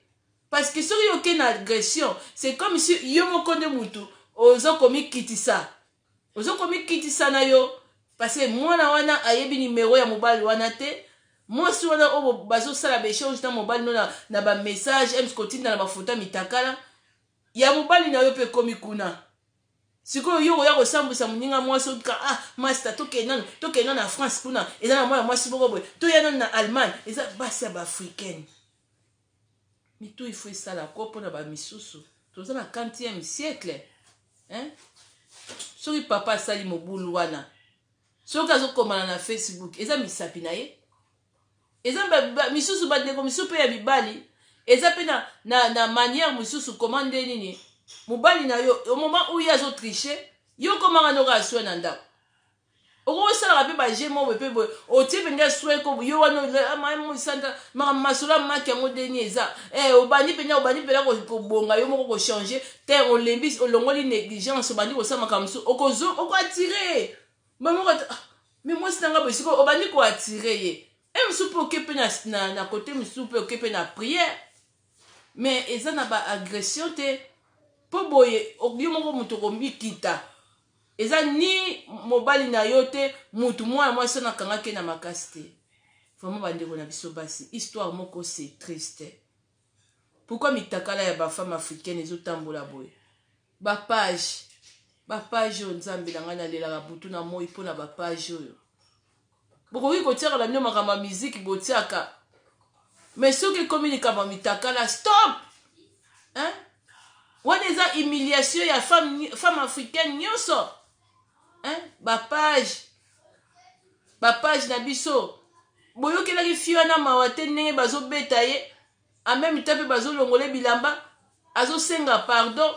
parce que soki okende na agression, c'est comme si yo moko nde mutu oza komikitisa, oza komikitisa na yo, parce que mwana wana ayebi nimero ya mobali wana te. Mwasi wana oyo bazosala baéchange na mobali no na bamessage ms, kotinda na bafoto ya mitakala ya mobali na yo mpe ekomi kuna. Sikoyo yo oya kosambwisa moninga mwasi oka: "Ah master, tokende nanu, tokende nanu na France, kuna eza na mwana mwasi moko boye, toya nanu na Allemagne." Eza basi ya baafricaine, mitu ifo esala ko mpona bamisusu. Toza na 40e siècle, hein? Soki papa asali mobulu wana, soki azokomana na Facebook, eza misapi na ye. Eza misusu, bandeko misusu mpe ya mibali, eza mpe na manière mosusu. Koma nde nini, mobali na yo, au moment où ye azotriche, yo komaka ndoko aswe na ndako, okosalaka mpe baje mo boye mpe boye, otie mpenza swe ko yo wana santa makambo masolo maki yango ndeni eza. Obandi mpenza, obandi mpenza kobonga yo moko, kochanger te, olembi, olongoli négligence, obandi kosala makambo mosusu, okoattirer bamoko. Mais mwasi na nga boye, sikoyo obandi koattirer ye. E mosusu mpe oke mpe na côté mosusu, mpe oke mpe na prière, mais eza na baagression te. Mpo boye yo moko moto okomikita, eza ni mobali na yo te. Mutu mwana mwasi oyo nakangaki na makasi te. Vraiment, bandeko na biso basi, histoire moko c'est triste. Pourquoi mitakala ya bafemme africaine ezotambola boye? Bapage, bapage oyo, Nzambe na ngai, nalelaka butu na moi mpona bapage oyo. Bokoki kotiaka na bino makambo ya miziki, botiaka, mais soki ekomi likambo ya mitakala, stop, hein? Wana eza humiliation ya femme africaine nyonso, hein? Bapage, bapage na biso, boyokelaki fi wana mawa te, ndenge bazobeta ye, en même temps mpe bazolongola bilamba, azosenga pardon.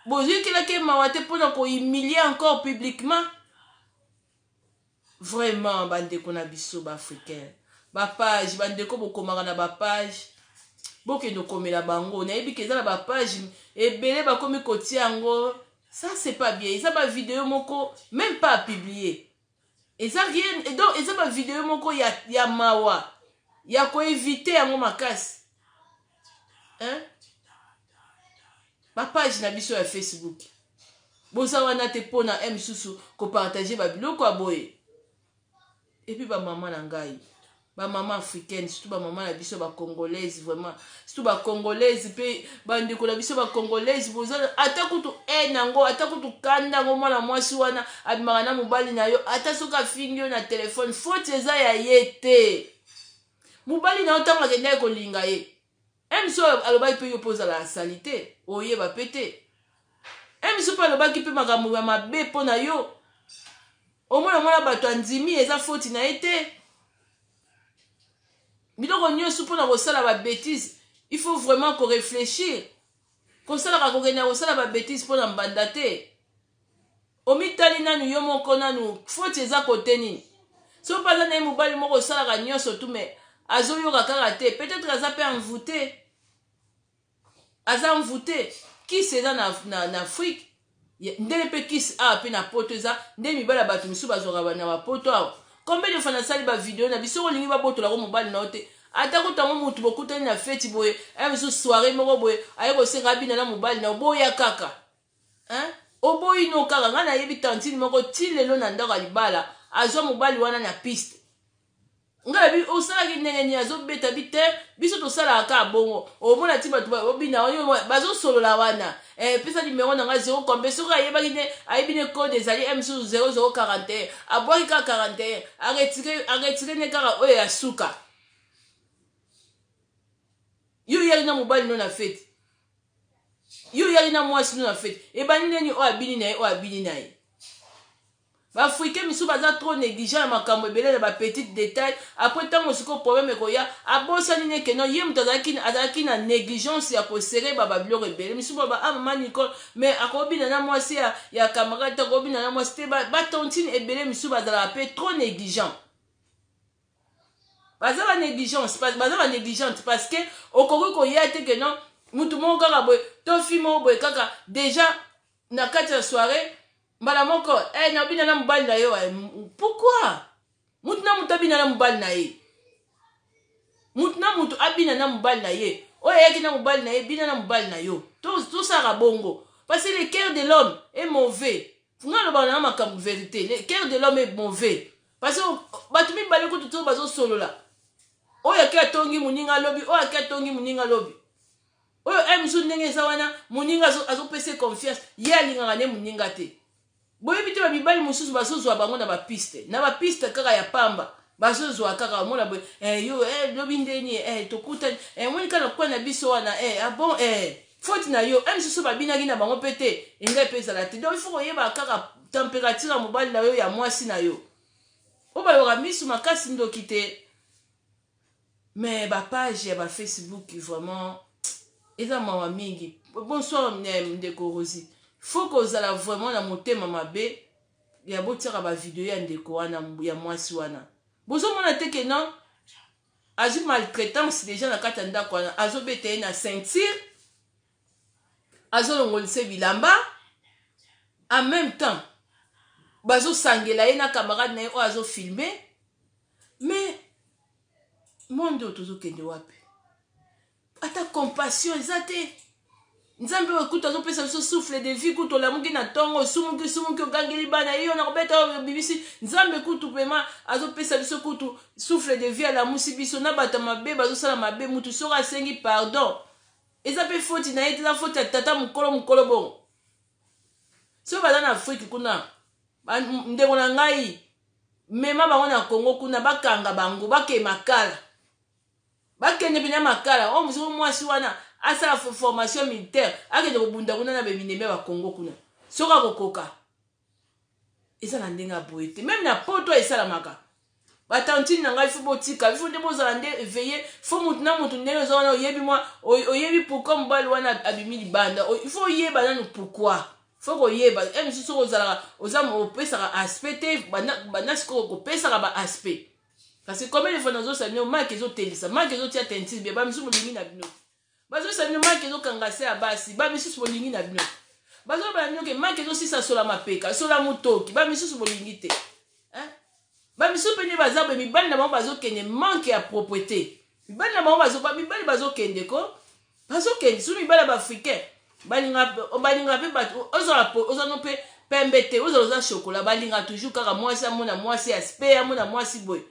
Boyokelaki mawa te mpona kohumilie encore publiquement. Vraiment, bandeko na biso baafricain, bapage, bandeko bokomaka na bapage, bokende okomela bango. Nayebi ke eza na bapage ebele bakomi kotia yango. Ça c'est pas bien. Eza bavideo moko même pas apublier, eza rien. Donc eza bavideo moko ya mawa, ya koéviter yango makasi, hein? Bapage na biso ya Facebook. Boza wana te mpo na m susu kopartage babiloko ya boye. Et puis bamama na ngai, bamama africaine, surtout bamama na biso bacongolaise, vraiment surtout bacongolaise mpe bandeko na biso bacongolaise, boza ata kutu haine yango, ata kutu kanda yango. Mwana mwasi wana abimaka na mobali na yo, ata soki afingi yo na telefone, faute eza ya ye te. Mobali na yo, ntango akendaki kolinga ye, mso alobaki mpe yo mpo ozala asali te, oyeba mpe te. Mso mpe alobaki mpe makambo ya mabe mpo na yo. Omona mwana bato andimi, eza faute na ye te. Biloko nyonso mpona kosala babêtises, il faut vraiment koréfléchir. Kosalaka, kokende kosala babêtises mpona mbanda te. Omitali nanu yo moko nanu, faute eza kote nini? So mpe aza na ye mobali moko, osalaka nyonso tu, mais azoyoka kaka te. Peut-être aza mpe envoûté, aza envoûté. Kisi eza na Afrique ndenge mpe kisi awa mpe na Poto eza ndenge mibali ya bato misusu bazwaka na bapoto awa. Combien de fois nasali bavideo na biso? Olingi babotolako mobali na yo te, ata kutango mutu bokutani na feti boye, aya misu soirée moko boye, aye kosenga abina na mobali na oboya kaka, hein? Oboyi no kaka. Ngai nayebi tantine moko, ti lelo na ndako ya libala, azwa mobali wana na piste. Ngai nabi, osalaki ndenge nini? Azobeta bi te, biso tosalaka kaka bongo. Omona ti bato obina, bazosolola wana, pesa nimero na ngai, 0 combien. Soki ayebaki nde ayebi ne code ezali m susu 0041, abwaki kaka 41, aretire ne kaka oyo ya suka. Yo oyaki na mobali no na feti, yo oyaki na mwasi no na feti, ebandi ndeni oyo abini na ye, oyo abini na ye. Baafricain misusu baza trop négligent na makambo ebele, na bapetite détail. Après, ntango sikoyo problème ekoya, abosani neke no ye moto azalaki na négligence ya kosere babiloko ebele. Misusu baba: "Ah, mama Nicole, mais akobina na mwasi ya camarade te, akobina na mwasi te." Batontine ebele misusu bazalaka mpe trop négligent, baza banégligence, baza banégligente, parce que okoki koya te ke non, mutu moko kaka boye to fi moko boye kaka déjà na kati ya soirée, mbala moko nabina na mobali na yo. Pourquoi? Mutu na mutu abina na mobali na ye, mutu na mutu abina na mobali na ye. Oyo ayaki na mobali na ye, bina na mobali na yo. Tosalaka bongo parce que le cœur de l'homme est mauvais. Nga alobaka na makambo vérité, le cœur de l'homme est mauvais, parce que bato mibale kutu to bazosolola, oyo ake atongi moninga alobi, oyo ake atongi moninga alobi, oyo e mosusu ndenge eza wana, moninga azopesa confiance, ye alingaka nde moninga te. Boyebi te, bamibali mosusu bazozwa bango na bapiste, na bapiste kaka ya pamba. Bazozwa kaka, omona boye, yo lobi ndeni tokutani, omoni kaka kwa na biso wana, ah bon, faute na yo. Mosusu babinaki na bango mpe te, engai mpe ezala te. Donc il faut koyeba kaka température ya mobali na yo, ya mwasi na yo. Oyo balobaka misu makasi, ndoki te. Mais bapage ya bafacebook vraiment eza mawa mingi. Bonsoir, ndeko Rosi. Faut kozala vraiment na motema mabe ya botiaka bavideo ya ndeko wana ya mwasi wana. Bozomona te ke non, azwi maltraitance déjà na kati ya ndako wana, azobeta ye na ceinture, azolongolisa bilamba, en même temps bazosangela ye na camarade na ye oyo azofilme. Mais monde oyo tozokende wapi? Ata compassion eza te. Nzambe oyo kutu azopesa biso souffle de vie, kutu olamuki na ntongo, osumuki, sumuki, ogangeli bana yo na kobeta oyo bibisi. Nzambe kutu vraiment azopesa biso kutu souffle de vie, alamusi biso na bato mabe bazosala mabe. Mutu soki asengi pardon, eza mpe faute na ye te, eza faute ya tata mokolo mokolo bongo. Soki baza na Afrike kuna, ndeko na ngai, mema bango na Kongo kuna, bakanga bango, bakee Makala, bakende mpena Makala. Oyo mosuku mwasi wana asala formation militaire, akende kobunda kuna na bemineme ya Bakongo kuna soki akokoka. Eza na ndenge ya boye te, même na Poto esalamaka. Batantine na ngai, faut botika, faut nde bozala nde éveillé. Faut mutu na mutu ndenge oza wana, oyebi mwa, oyebi pourquoi mobali wana abimi libanda. Il faut oyeba nanu pourquoi, faut koyeba e mosusu. Soki ozalaka, oza opesaka aspect te, banda sikoyo kopesaka baaspect, parce que combien de fois nazosala bino maki ezotelisa, maki ezotia tentire bie. Bamisusu bolingi na bino, bazosala bino maki ezokanga se ya basi. Bamisusu bolingi na bino, bazoloba na bino ke maki ezosisa sola mapeka, sola motoki. Bamisusu bolingi te. Bamisusu mpe nde baza boye, mibali na bango bazokende, manque ya propreté. Mibali na bango, mibali bazokende ko, bazokende, surtout mibali ya baafricain. Balinga mpe bato ozala ozano mpe pembe te, ozala oza chocolat, balinga toujours kaka mwasi amona mwasi aspect, amona mwasi boye.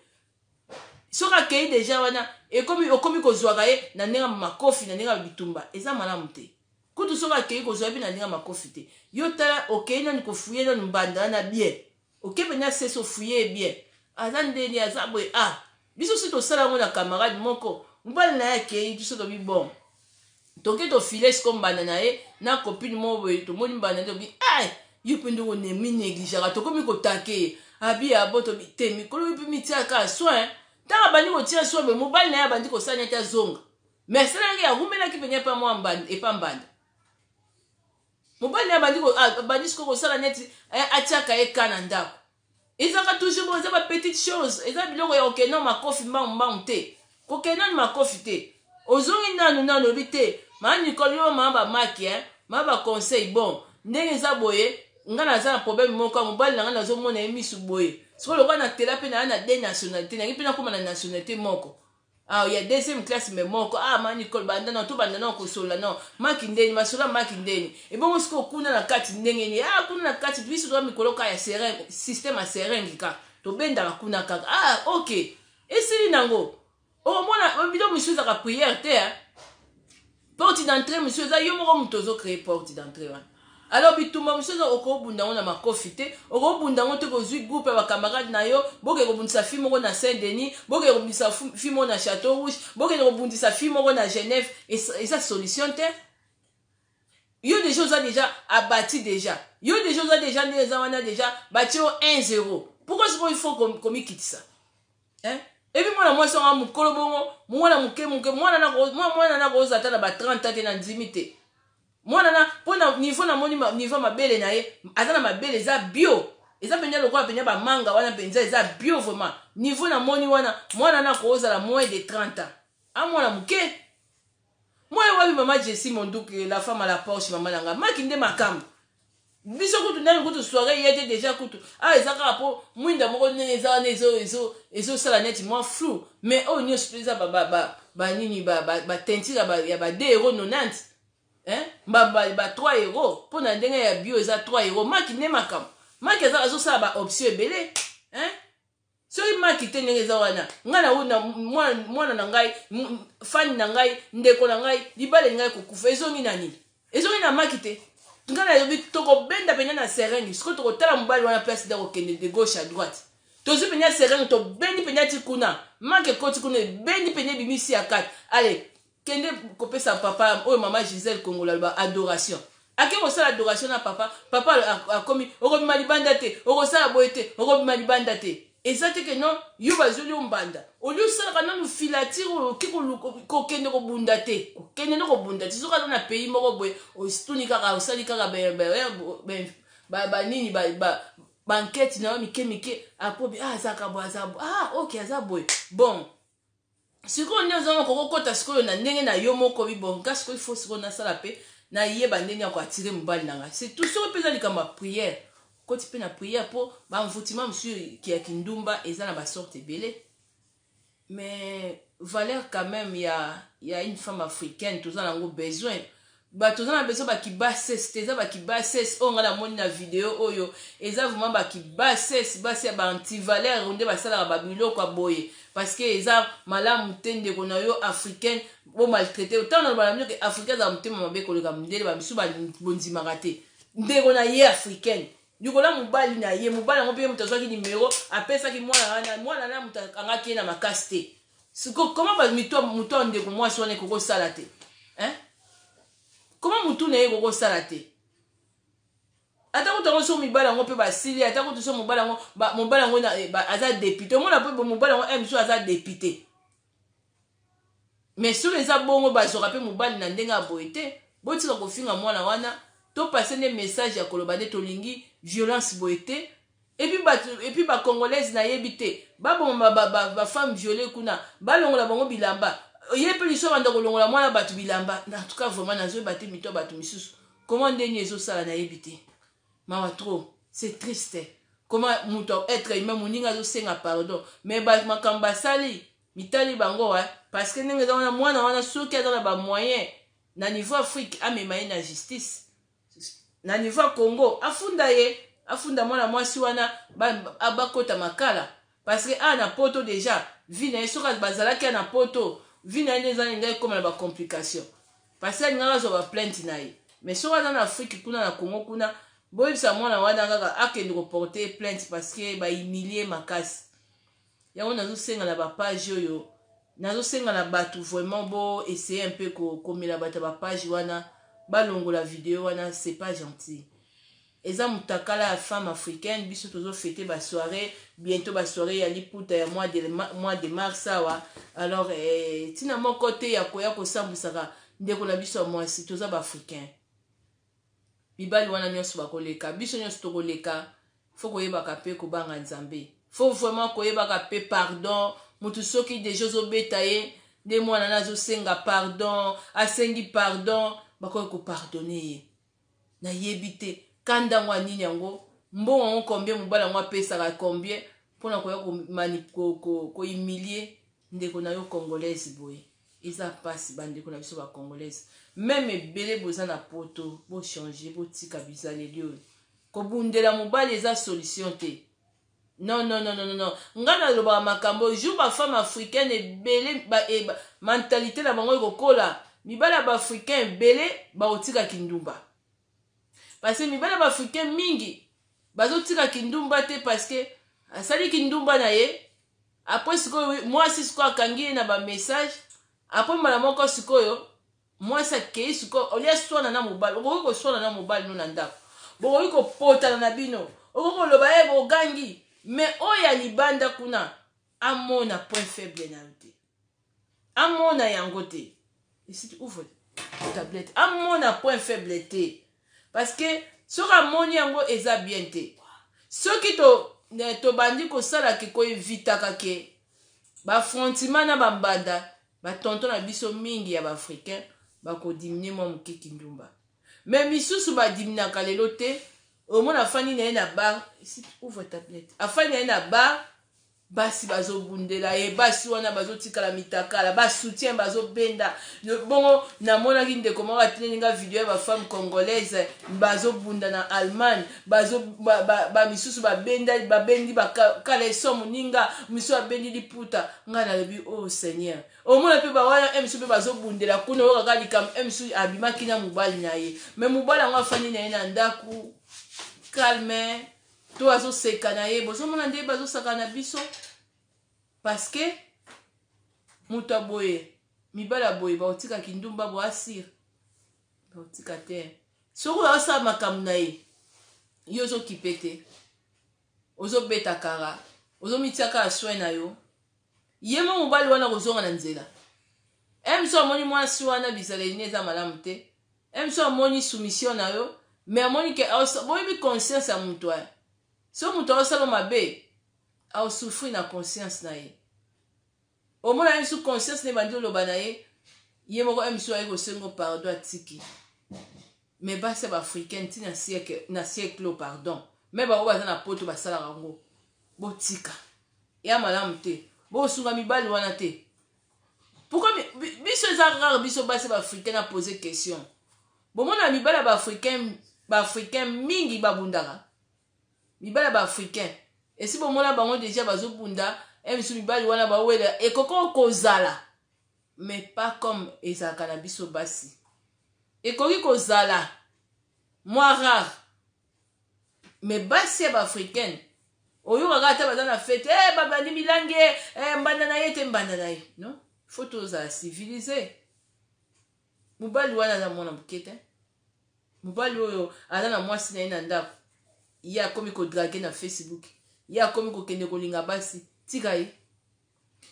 Soki akei déjà wana, ekomi okomi kozwaka ye na ndenge ya makofi, na ndenge ya bitumba, eza malamu te. Kutu soki akei kozwa ye mpe na ndenge ya makofi te, yo tala, okei nani kofouiller nanu mbanda wana bien, oke mpenza sese, ofouiller ye bien, aza ndeni, aza boye. Ah, biso si tosala yango na camarade moko, mobali na ye akei, biso tobi bon, toke tofile siko mbanda na ye na copine moko boye. Tomoni mbanda, tobi ai, yo mpe ndenge onemi négligeaka, tokomi kotake ye abi abo, tobi te, mikolo mpe mitiaka soin. Ntango abandi kotia soin boye, mobali na ye abandi kosala neti azonga, mais asalaki, arumelaki mpenza epa mwa epa mbanda. Mobali na ye abandi sikoyo kosala neti atiaka ye ka na ndako. Ezalaka toujours bon, eza bapetite chose, eza biloko ya kokende makofi mbangu mbangu te, kokende nanu makofi te. Ozongi nanu nanu, oyebi te, maa Nicole, yo maa bamaki maa baconseil. Bon, ndenge eza boye, nga naza na problème moko ya mobali na nga, nazomona ye misu boye. Sikoyo lokola natela mpe naa na deux nationalité, nangi mpe nakóma na nationalité moko, ah, ya deuxième classe, mais moko. Ah, ma Nicole, banda na tobanda na kosolola no maki ndeni, masolo maki ndeni. Ebongo sikoyo kuna na kati ndenge nini? Ah, kuna na kati biso toza mikolo kaka ya seringue, système ya seringue kaka tobendaka kuna kaka. Ah, ok, esili nango. Okomona biloko mosusu ezaka prière te. Porte d'entrée mosusu eza yo moko moto ozocréer porte d'entrée wana. Alors bitumba mosusu okobunda yango na makofi te, okobunda yango te. Kozwi groupe ya bacamarade na yo, bokende kobundisa fille moko na Saint Denis, bokende kobundisa fille moko na Château Rouge, bokende kobundisa fille moko na Genève, eza solution te. Yo déjà oza déjà abati déjà, yo déjà oza déjà ndenge eza wana, déjà batie yo 1 0. Pourquoi sikoyo il faut komikitisa, hein? Epi mwana mwasi wanga mokolo bongo, mwana moke moke, mwana na koza ata na ba 30 te, na ndimi te. Mwana na mpo na niveau namoni niveau mabele na ye, aza na mabele eza bio, eza mpenza lokola mpenza bamanga wana mpenza, eza bio vraiment. Niveau namoni wana, mwana na kozala moins de 30 ans, a mwana moke. Mwana wapi? Mama Jessi Monduki, la femme à la Porsche, mama na nga maki nde makambo. Biso kutu ndani kutu soirée ye te déjà kutu. Ah, eza kaka mpo mwinda moko ndenge eza wana ezosala neti mwa flou, mais oyo nyonso eza banini, bateinture ya ba 2 euro 90, ba 3 euro. Mpo na ndenge ya bio eza 3 euro. Maki nde makambo, maki azosala baoption ebele. Soki maki te ndenge eza wana, ngai na mwana na ngai, fani na ngai, ndeko na ngai, libala ngai kokufa. Ezongi na nini? Ezongi na maki te. Ngai nayebi, tokobenda mpenza na seringue. Sikoyo tokotala mobali wana place da kokende de gauche à droite. Tozwi mpenza seringue, tobendi mpenza ti kuna, maki ekoti kuna, ebendi mpenza, ebimisi ya kati. Ale, kende kopesa papa oyo. Mama Gisele Kongola aloba adoration, ake kosala adoration na papa. Papa akomi, okobima libanda te, okosala boye te, okobima libanda te. Eza te ke non, yo bazweli yo mbanda, olie osalaka nanu filature, oki kokende kobunda te, kokende nde kobunda te. Soki aza na pays moko boye, otuni kaka, osali kaka banini, baenquête na yo mike mike, apobi, ah, azaka boye, aza boye, ah, ok, aza boye. Bon, sikoyo nde ozanga kokokota sikoyo na ndenge na yo moko bibon. Nga sikoyo ifo sikoyo nasala mpe nayeba ndenge ya koattirer mobali na ngai, c'est tout. Soki mpe eza likambo ya prière, koti mpe na prière, mpo bamvutima mosusu ya kindumba eza na basorte ebele. Mais valeur quand même ya une femme africaine, toza nango besoin. Bato toza na besoin bakibases te, eza bakibases oyo ngai namoni na video oyo, eza vraiment bakibases, basi ya baantivaleur nde basalaka babiloko ya boye, parce que eza malamu te. Ndeko na yo africaine bomaltraiter. Ntango naloba na bino ke africain azala motema mabe koleka mondele, bamisu bondimaka te. Ndeko na ye africaine likolo ya mobali na ye, mobali yango mpe moto azwaki nimero, apesaki mwana wana, mwana na moto akangaki ye na makasi te. Siko koma moto ya ndeko mwasi wana ekokosala te, hein? Koma motu na ye ekokosala te. Ata kutu yango so mibali yango mpe basili, ata kutu so mobali yango, mobali yango aza député, omona mpe mobali yango mosusu aza député, mais soki eza bongo, bazwaka mpe mobali na ndenge ya boye te. Botika kofinga mwana wana, topase nde message ya koloba nde tolingi violence boye te. Et puis bato, et puis bacongolaise, nayebi te, baboma bafemme violée kuna, balongola bango bilamba, ye mpe liso banda kolongola mwana bato bilamba. En tout cas vraiment nazoyeba te mito ya bato misusu comment ndeni ezosala, nayebi te. Mawa trop, c'est triste. Comment moto, être humain, moninga azosenga pardon, mais makambo basali mitali bango, parce que ndenge eza wana, mwana wana soki aza na bamoyen. Na niveau Afrique, amema ye na justice. Na niveau ya Congo, afunda ye, afunda mwana mwasi wana, bakota makala. Parce que a na poto déjà, vie na ye, soki bazalaki na poto, vie na ye nde eza ngai ekoma na bacomplication. Parce que alingaka azwa baplainte na ye. Mais soki aza na Afrique kuna, na Congo kuna, boyebisa mwana wana kaka akende koporter plainte, parce que bahumilie makasi. Yango nazosenga na bapage oyo, nazosenga na bato vraiment, bo essayer un peu komela bato ya bapage wana, balongola video wana, c'est pas gentil. Eza motakala ya femme africaine. Biso tozofêter basoirée, bientôt basoirée ya liputa ya mois de mars awa. Alors ntina moko te ya koya kosambwisaka ndeko na biso ya mwasi. Toza baafricain, mibali wana nyonso bakoleka, biso nyonso tokoleka. Faut koyebaka mpe kobanga Nzambe, faut vraiment koyebaka mpe pardon. Motu soki déjà ozobeta ye, nde mwana na azosenga pardon, asengi pardon, bakoki kopardonner ye. Nayebi te kanda yango ya nini, yango mbongo yango combien, mobali yango apesaka combien mpona koya kohumilie ndeko na yo congolaise boye. Eza mpasi, bandeko na biso bacongolaise, même ebele boza na poto, bochange, botika bizaleli oyo. Kobundela mobali eza solution te. Non, non, non, non, non. Ngai nalobaka makambo, jour bafemme africaine ebele mentalité na bango ekokola, mibali ya baafricain ebele bakotika kindumba, parce que mibali ya baafricain mingi bazotika kindumba te, parce que asali kindumba na ye, après sikoyo mwasi sikoyo akangi ye na bamessage. Après mbala moko sikoyo mwasi akei sikoyo olia swana na mobali. Okoki koswana na mobali no na ndako, bokoki kopotana na bino, okoki koloba ye, bogangi, mais oyo ya libanda kuna amona point faible na yo te, amona yango te. Esi ouvre tablette, amona point faible te, parce que soki amoni yango, eza bien te. Soki tobandi kosala ke koevitaka ke baaffrontement na bambanda, batonton na biso mingi ya baafricain bakodiminuer mwa moke kindumba. Mais misusu badiminaka lelo te. Omona afandi na ye na bar, ouvre tablette, afandi na ye na bar, basi bazobundela ye, basi wana bazotikala mitakala, basoutien bazobenda bongo. Namonaki ndeko moko atineli nga video ya bafemme congolaise bazobunda na Allemagne, bamisusu babendi bakaleso, moninga misusu abendi liputa. Ngai nalobi: "Oh Seigneur!" Omona mpe bawana misu mpe bazobundela kuna, oyo kaka likambo misu abimaki na mobali na ye, mais mobali yango afandi na ye na ndako calme to azoseka na ye. Bozomona nde bazosaka na biso, parce que moto aboye, mibali aboye, baotika kindumba, boasire baotika te. Soki oyo asala makambo na ye, yo ozokipe te, ozobeta kara, ozomitiaka ya soin na yo. Ye mo mobali wana kozonga na nzela. Miso amoni mwasi wana bizaleli ne eza malamu te. Miso amoni soumission na yo, mais amoni ke boyebi conscience ya moto aya. So moto aosala mabe, aosouffrir na conscience na ye. Omona ye misu, conscience na ebandi oloba na ye, ye moko ye misu aye kosengo pardon, atiki. Mais basi ya baafricaine ntina na siècle oyo, pardon, mais bango baza na poto, basalaka yango. Botika ya malamu te, bosunga mibali wana te. Pourquoi biso eza rare, biso basi baafricaine apose question? Bomona mibali ya baafricain, baafricain mingi babundaka, mibali ya baafricain esi bomona bango déjà bazobunda. Misu mibali wana bawela, ekoki kozala, mais pas comme ezalaka na biso basi. Ekoki kozala mwa rare, mais basi ya baafricaine oyokaka ata baza na fête, babandi milangi, mbanda na ye te, mbanda na ye. Non, faut tozala civilisé. Mobali wana aza mwana moke te. Mobali oyo aza na mwasi na ye na ndako, ye akomi kodraguer na Facebook, ye akomi kokende kolinga basi. Tika ye.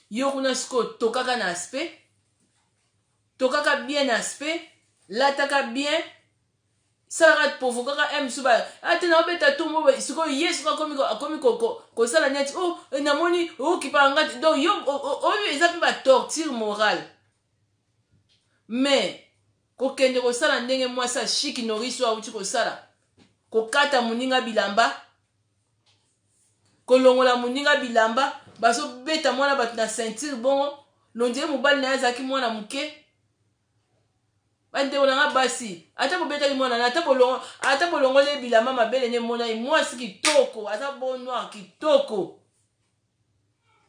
Yo kuna sikoyo tokaka na aspect, tokaka bien na aspect, lataka bien, salaka, provokaka mosusu ate na obeta tumbo. Sikoyo ye sikoyo akomi kosala neti o oh, namoni okipaka nga te. Donc yo oyo eza mpe batorture morale. Mais kokende kosala ndenge mwasi ashiki norisi oyo awuti kosala, kokata moninga bilamba, kolongola moninga bilamba, bazobeta mwana bato na ceinture bongo, londire mobali na ye azalaki mwana moke. Bandeko na nga basi, ata bobetaki mwana na, ata bolongo, ata bolongoli bilamba, mabele ne monai mwasi kitoko, aza bon noir kitoko.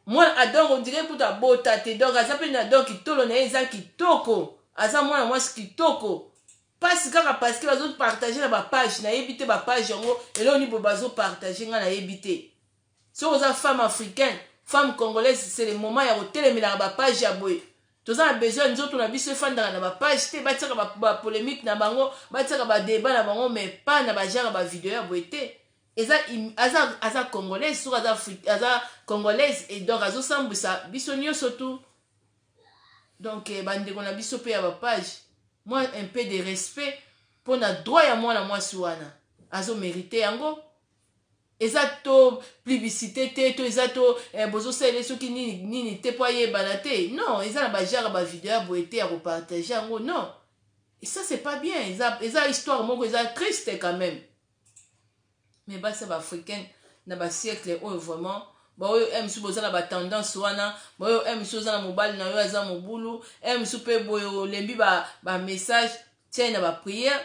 Mwana adonc on dirait kuta abota te, donc aza mpe na donc kitolo na ye eza kitoko, aza mwana mwasi kitoko. Pasi kaka parce que bazopartage na bapage, nayebi te bapage yango eloko nini boye bazopartage, ngai nayebi te. Soki oza femme africaine, femme congolaise, c'est le moment ya kotelemelaka bapage ya boye. Toza na besoin ya nzoto na biso efandaka na bapage te, batiaka bapolémique na bango, batiaka badébat na bango, mais pas na bagenre bavideo ya boye te. Eza aza congolaise, soki aza congolaise et donc azosambwisa biso nyonso tu. Donc bandeko na biso mpe ya bapage, moi un peu de respect mpona droit ya mwana mwasi wana, azomérite yango. Eza to publicité te, to eza to bozosalela soki nini nini te mpo ayebana te. Non, eza na bagenre bavideo ya boye te ya kopartage yango, non, et ça c'est pas bien. Eza histoire moko eza triste quand même. Mais basi ya baafricaine na basiècle oyo vraiment, baoyo mosusu boza na batendance wana, baoyo mosusu oza na mobali na yo aza mobulu, mosusu mpe boye olembi bamessage, tia na baprière.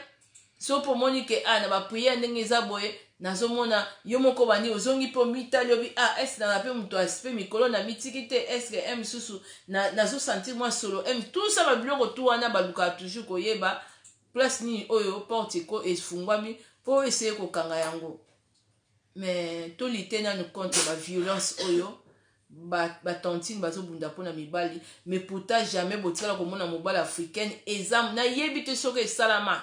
So mpo omoni ke na baprière ndenge eza boye, nazomona yo moko bandi ozongi mpo mitali obi ese nanga mpe moto mpe mikolo na mitiki te, est-ce mosusu nazosentir mwa solo tout ça, babiloko tu wana balukaka toujours koyeba place nini oyo porte eko efungwami mpo eseye kokanga yango. Mais tolite nanu contre baviolence oyo batantine bazobunda mpona mibali. Mais pourtant jamais botikala komona mobali africaine. Eza nayebi te soki esalama,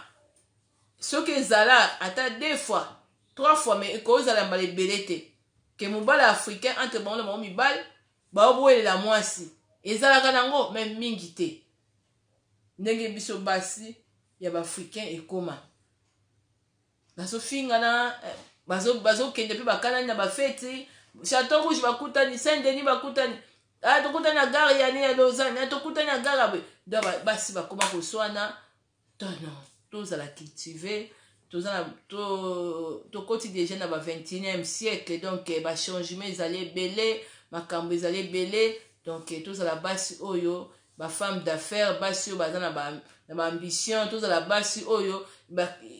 soki ezala ata deux fois, trois fois, mais ekozala mbala ebele te ke mobali africain entre bango na bango mibali baoboyelela mwasi. Ezalaka nango mais mingi te ndenge biso basi ya baafricain ekóma bazofingana, bazokende mpe bakanani na bafeti Chateau Rouge, bakutani Saint Denis, bakutani, tokutani na gare ya nini ya Lausanne, tokutani na gare ya boye. Donc basi bakóma koswana. To non, tozala cultive, toza tokoti déjà na ba 21e siècle, donc bachangement ezali ebele, makambo ezali ebele. Donc tozala basi oyo bafemme d'affaires, basi oyo baza na baambition, tozala basi oyo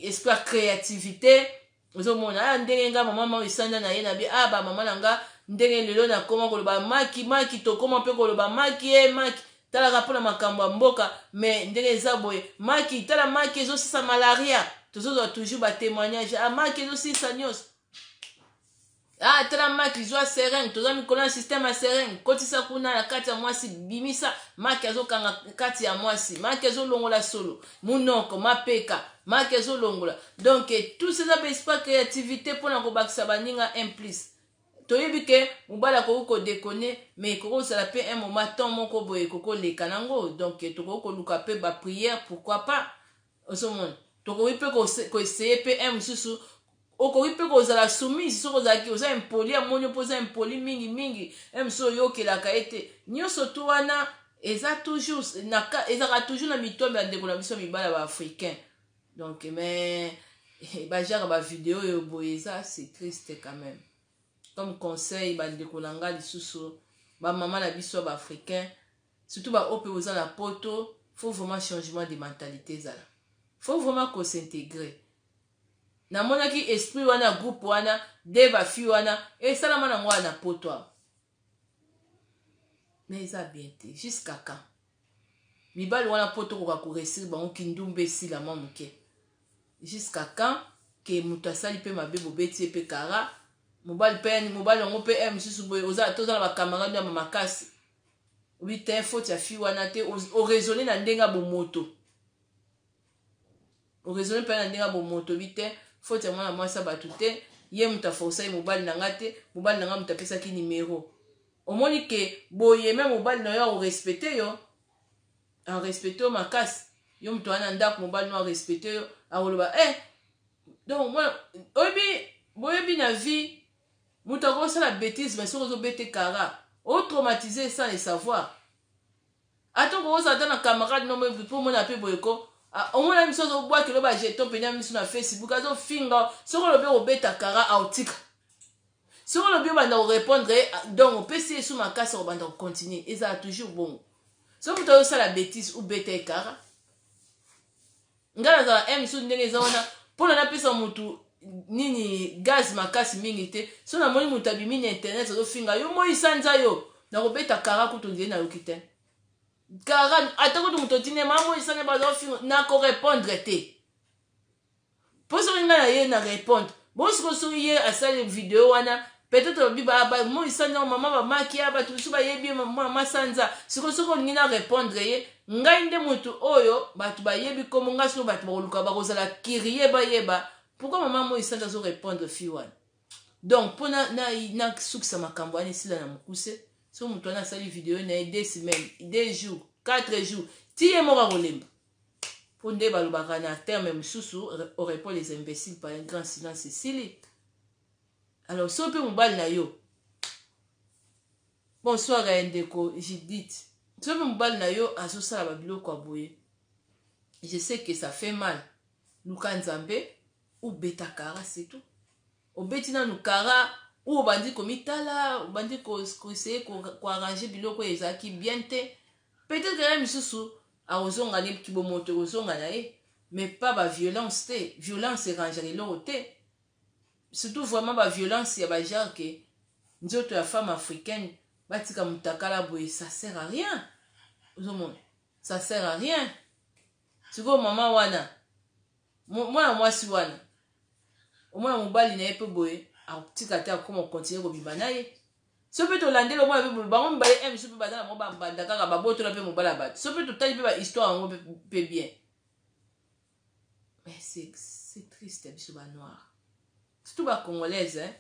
esprit ya créativité. Ozomona ndenge nga mama ma esanda na ye na bi bamama na nga, ndenge lelo nakóma koloba maki maki, tokóma mpe koloba maki e maki, talaka mpona makambo ya mboka. Mais ndenge eza boye, maki, tala maki ezosisa malaria, tozozwa toujours batémoignage, maki ezosisa nyonso, tala maki, zwa seringue, toza mikolo na système ya seringue, kotisa kuna na kati ya mwasi, bimisa maki azokanga kati ya mwasi, maki azolongola solo munoko mapeka, maki azolongola. Donc tout eza baesprit créativité mpona kobakisa baninga un plus. Toyebi ke mobali akoki kodéconner, mais ekoki kozala mpe un moment, temps moko boye ekoki koleka nango. Donc tokoki koluka mpe baprière, pourquoi pas. Ozomona, tokoki mpe koessayer mpe un mosusu, okoki mpe kozala soumise soki ozalaki oza impoli, amoni mpo oza impoli mingimingi, un mosusu oyokelaka ye te. Nyonso tu wana eza toujours, ezalaka toujours na mitombe ya ndeko na biso mibali ya baafricain. Donc mais bagenre bavideo oyo boye eza, c'est triste quand même. Comme conseil, bandeko na nga lisusu, bamama na biso ya baafricain, surtout baoyo mpe boza na poto, faut vraiment changement de mentalité ezala, faut vraiment kos'intégrer. Namonaki esprit wana, groupe wana de bafille wana esalama nango wana na poto awa, mais eza bien te. Jusqu'à quand mibali wana mpo tokoka koréussir bango kindumba esila mwa moke? Jusqu'à quand ke moto asali mpe mabe, bobeti ye mpe kara mobali mpe mobali yango mpe mosusu boye, toza na bacamarade ya makasi, obi te faute ya fille wana te, oraisonne na ndenge ya bomoto, oraisonne mpe na ndenge ya bomoto, obi te faute ya mwana mwasi ya bato te, ye moto aforsa ye, mobali na nga te, mobali na nga moto apesaki nimero. Omoni ke boye me mobali na yo akorespecte yo, arespecte yo makasi. Yo moto wana ndako, mobali no arespecte yo, akoloba donc oyebi, boyebi na vie moto akosala bétise, mais soki ozobete kara, otraumatise sans le savoir. Ata okozala ata na camarade no mpo omona mpe boye ko omona miso azobwakelo bajeton pene miso na Facebook, azofinga. Soki olobi okobeta kara, aotika. Soki olobi obanda korépondre, donc opesi ye su makasi, akobanda kocontinue. Ezala toujours bongo. Soki moto azosala bétise, obeta ekara. Ngai nazala m mosusu ndenge eza wana mpona napesa motu nini gaz makasi mingi te. So namoni moto abimi na internet azofinga yo, moi sanza yo, nakobeta kara kutu ndie nayoki te kara. Ata kutu moto otine ma moi sanza bazofinga, nakorépondre te, mpo soki ngai na ye na répondre bon, sikoyo soki ye asali video wana, peut-être babi moi sanza mama bamakia, bato mosusu bayebi ye mama sanza. Sikoyo soki olingi na répondre ye, ngai nde motu oyo bato bayebi kombo ngai, soki bato bakoluka bakozala curieux bayeba pourquoi mama moi sanza azorépondre fille wana. Donc mpo nasukisa makambo wana esila na mokuse, so moto wana asali video na ye 2 semaines, 2 jours, 4 jours, ti ye moko akolemba, mpo nde balobaka na terme mosusu: on répond les imbéciles par un grand silence. Esili. Alors so mpe mobali na yo, bonsoir ya ndeko Judith, so mpe mobali na yo azosala babiloko ya boye, je sais que ça fait mal, luka Nzambe, obeta kara, c'est tout. Obeti nanu kara ou obandi komitala, obandi koessayer koarranger biloko oyo ezalaki bien te. Peut-être ya misusu akozonga ne kibomoto, ekozonga na ye, mais pas baviolence te. Violence erangaka eloko te, surtout vraiment baviolence ya bagenre ke nzoto ya femme africaine batika motakala boye, ça sert à rien. Ozomona, ça sert à rien. Sikoyo mama wana, mwana mwasi wana, omwana mobali na ye mpe boye atika te, akoma continuer kobima na ye. So mpe tolandeli, omwana mpe boye, bango mibale m so mpe baza na bango bambanda kaka babotola mpe mobali ya bato. So mpe totali mpe bahistoire yango mpe bien, mais c'est triste. Biso banoir, surtout bacongolaise, hein?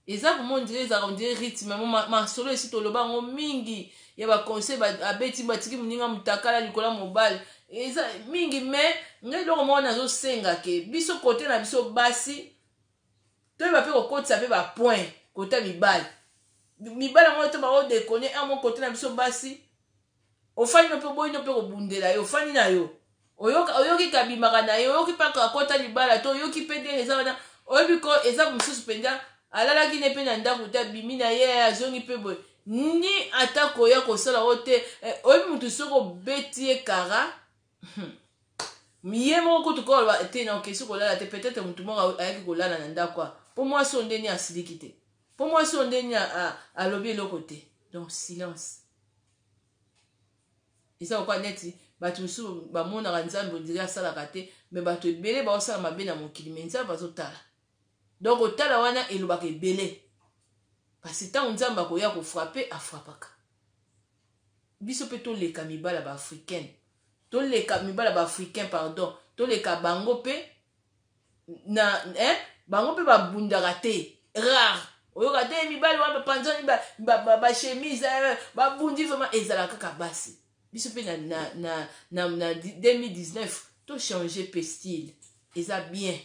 Eza vraiment, on dirait ezalaka, on dirait rythme masolo esi toloba yango mingi ya baconseil abeti batiki moninga motakala likolo ya mobali, eza mingi. Mais ngai eloko moko nazosenga ke biso kote na biso basi toyeba mpe kokotisa mpe bapoint kote mibali. Mibali yango to baodekone un mo kote na biso basi, ofandi no mpe oboyi no mpe kobundela ye, ofandi na yo, oyoki kabimaka na ye, oyoki mpe akota libala to oyoki mpe ndenge eza wana, oyebi ko eza mosusu mpenza alalaki ne mpe na ndako te, abimi na ye, azongi mpe boye ni ata koya kosala oyo te. Oyebi motu soki obeti ye kara, ye moko kutu koloba te na okesi kolala te. Peut-être motu moko ayaki kolala na ndako a mpo mwasi oyo ndeni asiliki te, mpo mwasi oyo ndeni alobi eloko te. Donc silence eza lokola neti bato mosusu bamonaka Nzambe on dirait asalaka te, mais bato ebele baosala mabe na mokili, mais Nzambe azotala. Donc otala wana elobaka ebele, parce ntango Nzambe akoya kofrapper, afrappaka biso mpe. Toleka mibala baafricaine, toleka mibala baafricain, pardon, toleka bango mpe na eh? Bango mpe babundaka te, rare oyoka te mibali wana bapanzani bachemise, babundi. Vraiment ezalaka kaka basi. Biso mpe na 2019 tochange mpe style, eza bien.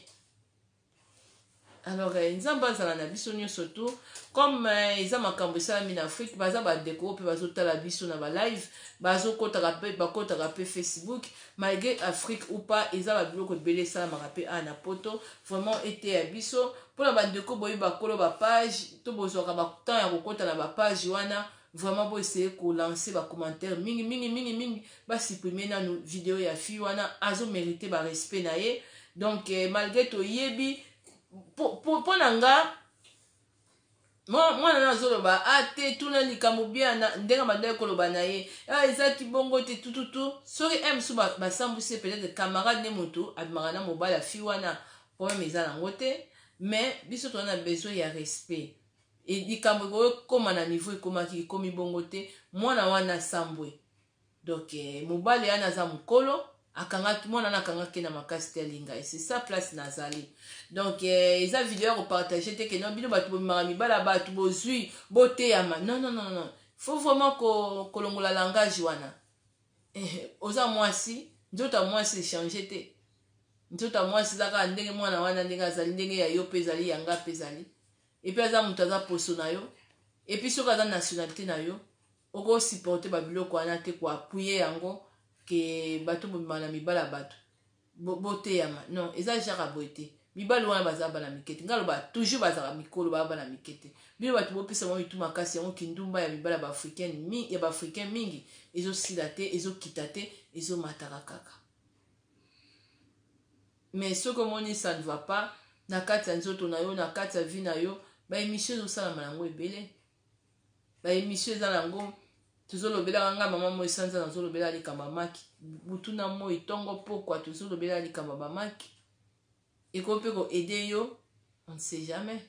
Alors Nzambe azala na biso nyonso. Tu comme eza makambo esalami na Afrique, baza bandeko mpe bazotala biso na balive, bazokotaka mpe, bakotaka mpe Facebook. Malgré Afrique ou pas, eza babiloko ebele esalamaka mpe awa na Poto. Vraiment eteya biso. Mpona bandeko boyi bakolo bapage to bozwaka batemps ya kokota na bapage wana, vraiment boessayer kolancer bacommentaire mingi mingi mingi mingi, basupprime nanu video ya fille wana, azomérite barespect na ye. Donc malgré toyebi, mpo na nga mwana na azoloba a te, tuna likambo bien ndenge bandaki koloba na ye, ezalaki bongo te tututu. Soki m mosusu basambwisi, peut-être camarade nde motu abimaka na mobali ya fille wana, problème eza nango te. Mais biso toza na besoin ya respect. Likambo ekokóma na niveau ekomaki, ekomi bongo te. Mwana wana asambwe, donc mobali wana aza mokolo, akangaki mwana wana, akangaki na makasi te, alinga ye, c'est ça place nazali. Donc eza video ya kopartager te ke non, bino bato bomimaka mibala, bato bozwi boteyama. Non, non, non, non, faut vraiment kolongola langage wana. Oza mwasi, nzoto ya mwasi echange te. Nzoto ya mwasi eza kaka ndenge mwana wana, ndenge azali, ndenge ya yo mpe ezali, yanga mpe ezali. Et puis aza moto, aza poso na yo. Et puis soki aza nationalité na yo, okosupporte babiloko wana te, koappuyer yango ke bato bobima na mibala ya bato boteyama. Non, eza genre boye te. Mibali wana baza bana mike te. Ngai aloba toujours, bazalaka mikolo, baa bana mike te. Bino bato bopesa bango mitu makasi yango, kindumba ya mibala ya baafricain mingi ezosila te, ezokita te, ezomataka kaka. Mais soki omoni ça ne va pas na kati ya nzoto na yo, na kati ya vie na yo, baémission ezosalama yango ebele, baémission eza nango. Tozolobelaka nga mama moi sanza, nazolobela likambo ya maki butu na moi, ntongo pokwa, tozolobela likambo ya bamaki. Ekoki mpe koaider yo, on ne sait jamais.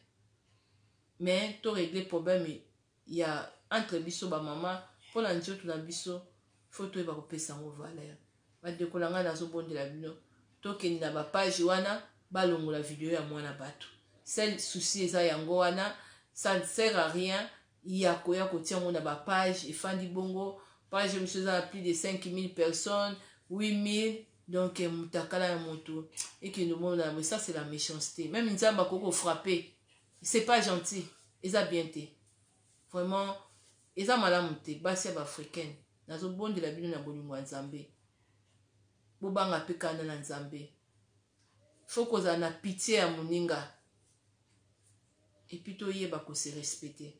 Mais torégler problème ya entre biso bamama mpona nzoto na biso, faut toyeba kopesa yango valeur. Bandeko na ngai, nazobondela bino, tokende na bapage wana, balongola video ya mwana bato. Seul souci eza yango wana. Ça ne sert à rien ya koya kotia yango na bapage, efandi bongo. Page mosusu eza na plus de 5000 personnes, 8000. Donc mutakala ya moto ekende omona. Mais ça, c'est la méchanceté. Même Nzambe akoki kofrapper. C'est pas gentil, eza bien te, vraiment eza malamu te. Basi ya baafricaine, nazobondela bino na bolingo ya Nzambe, bobanga mpe kanda na Nzambe. Faut kozala na pitié ya moninga et puis toyeba kose respecter.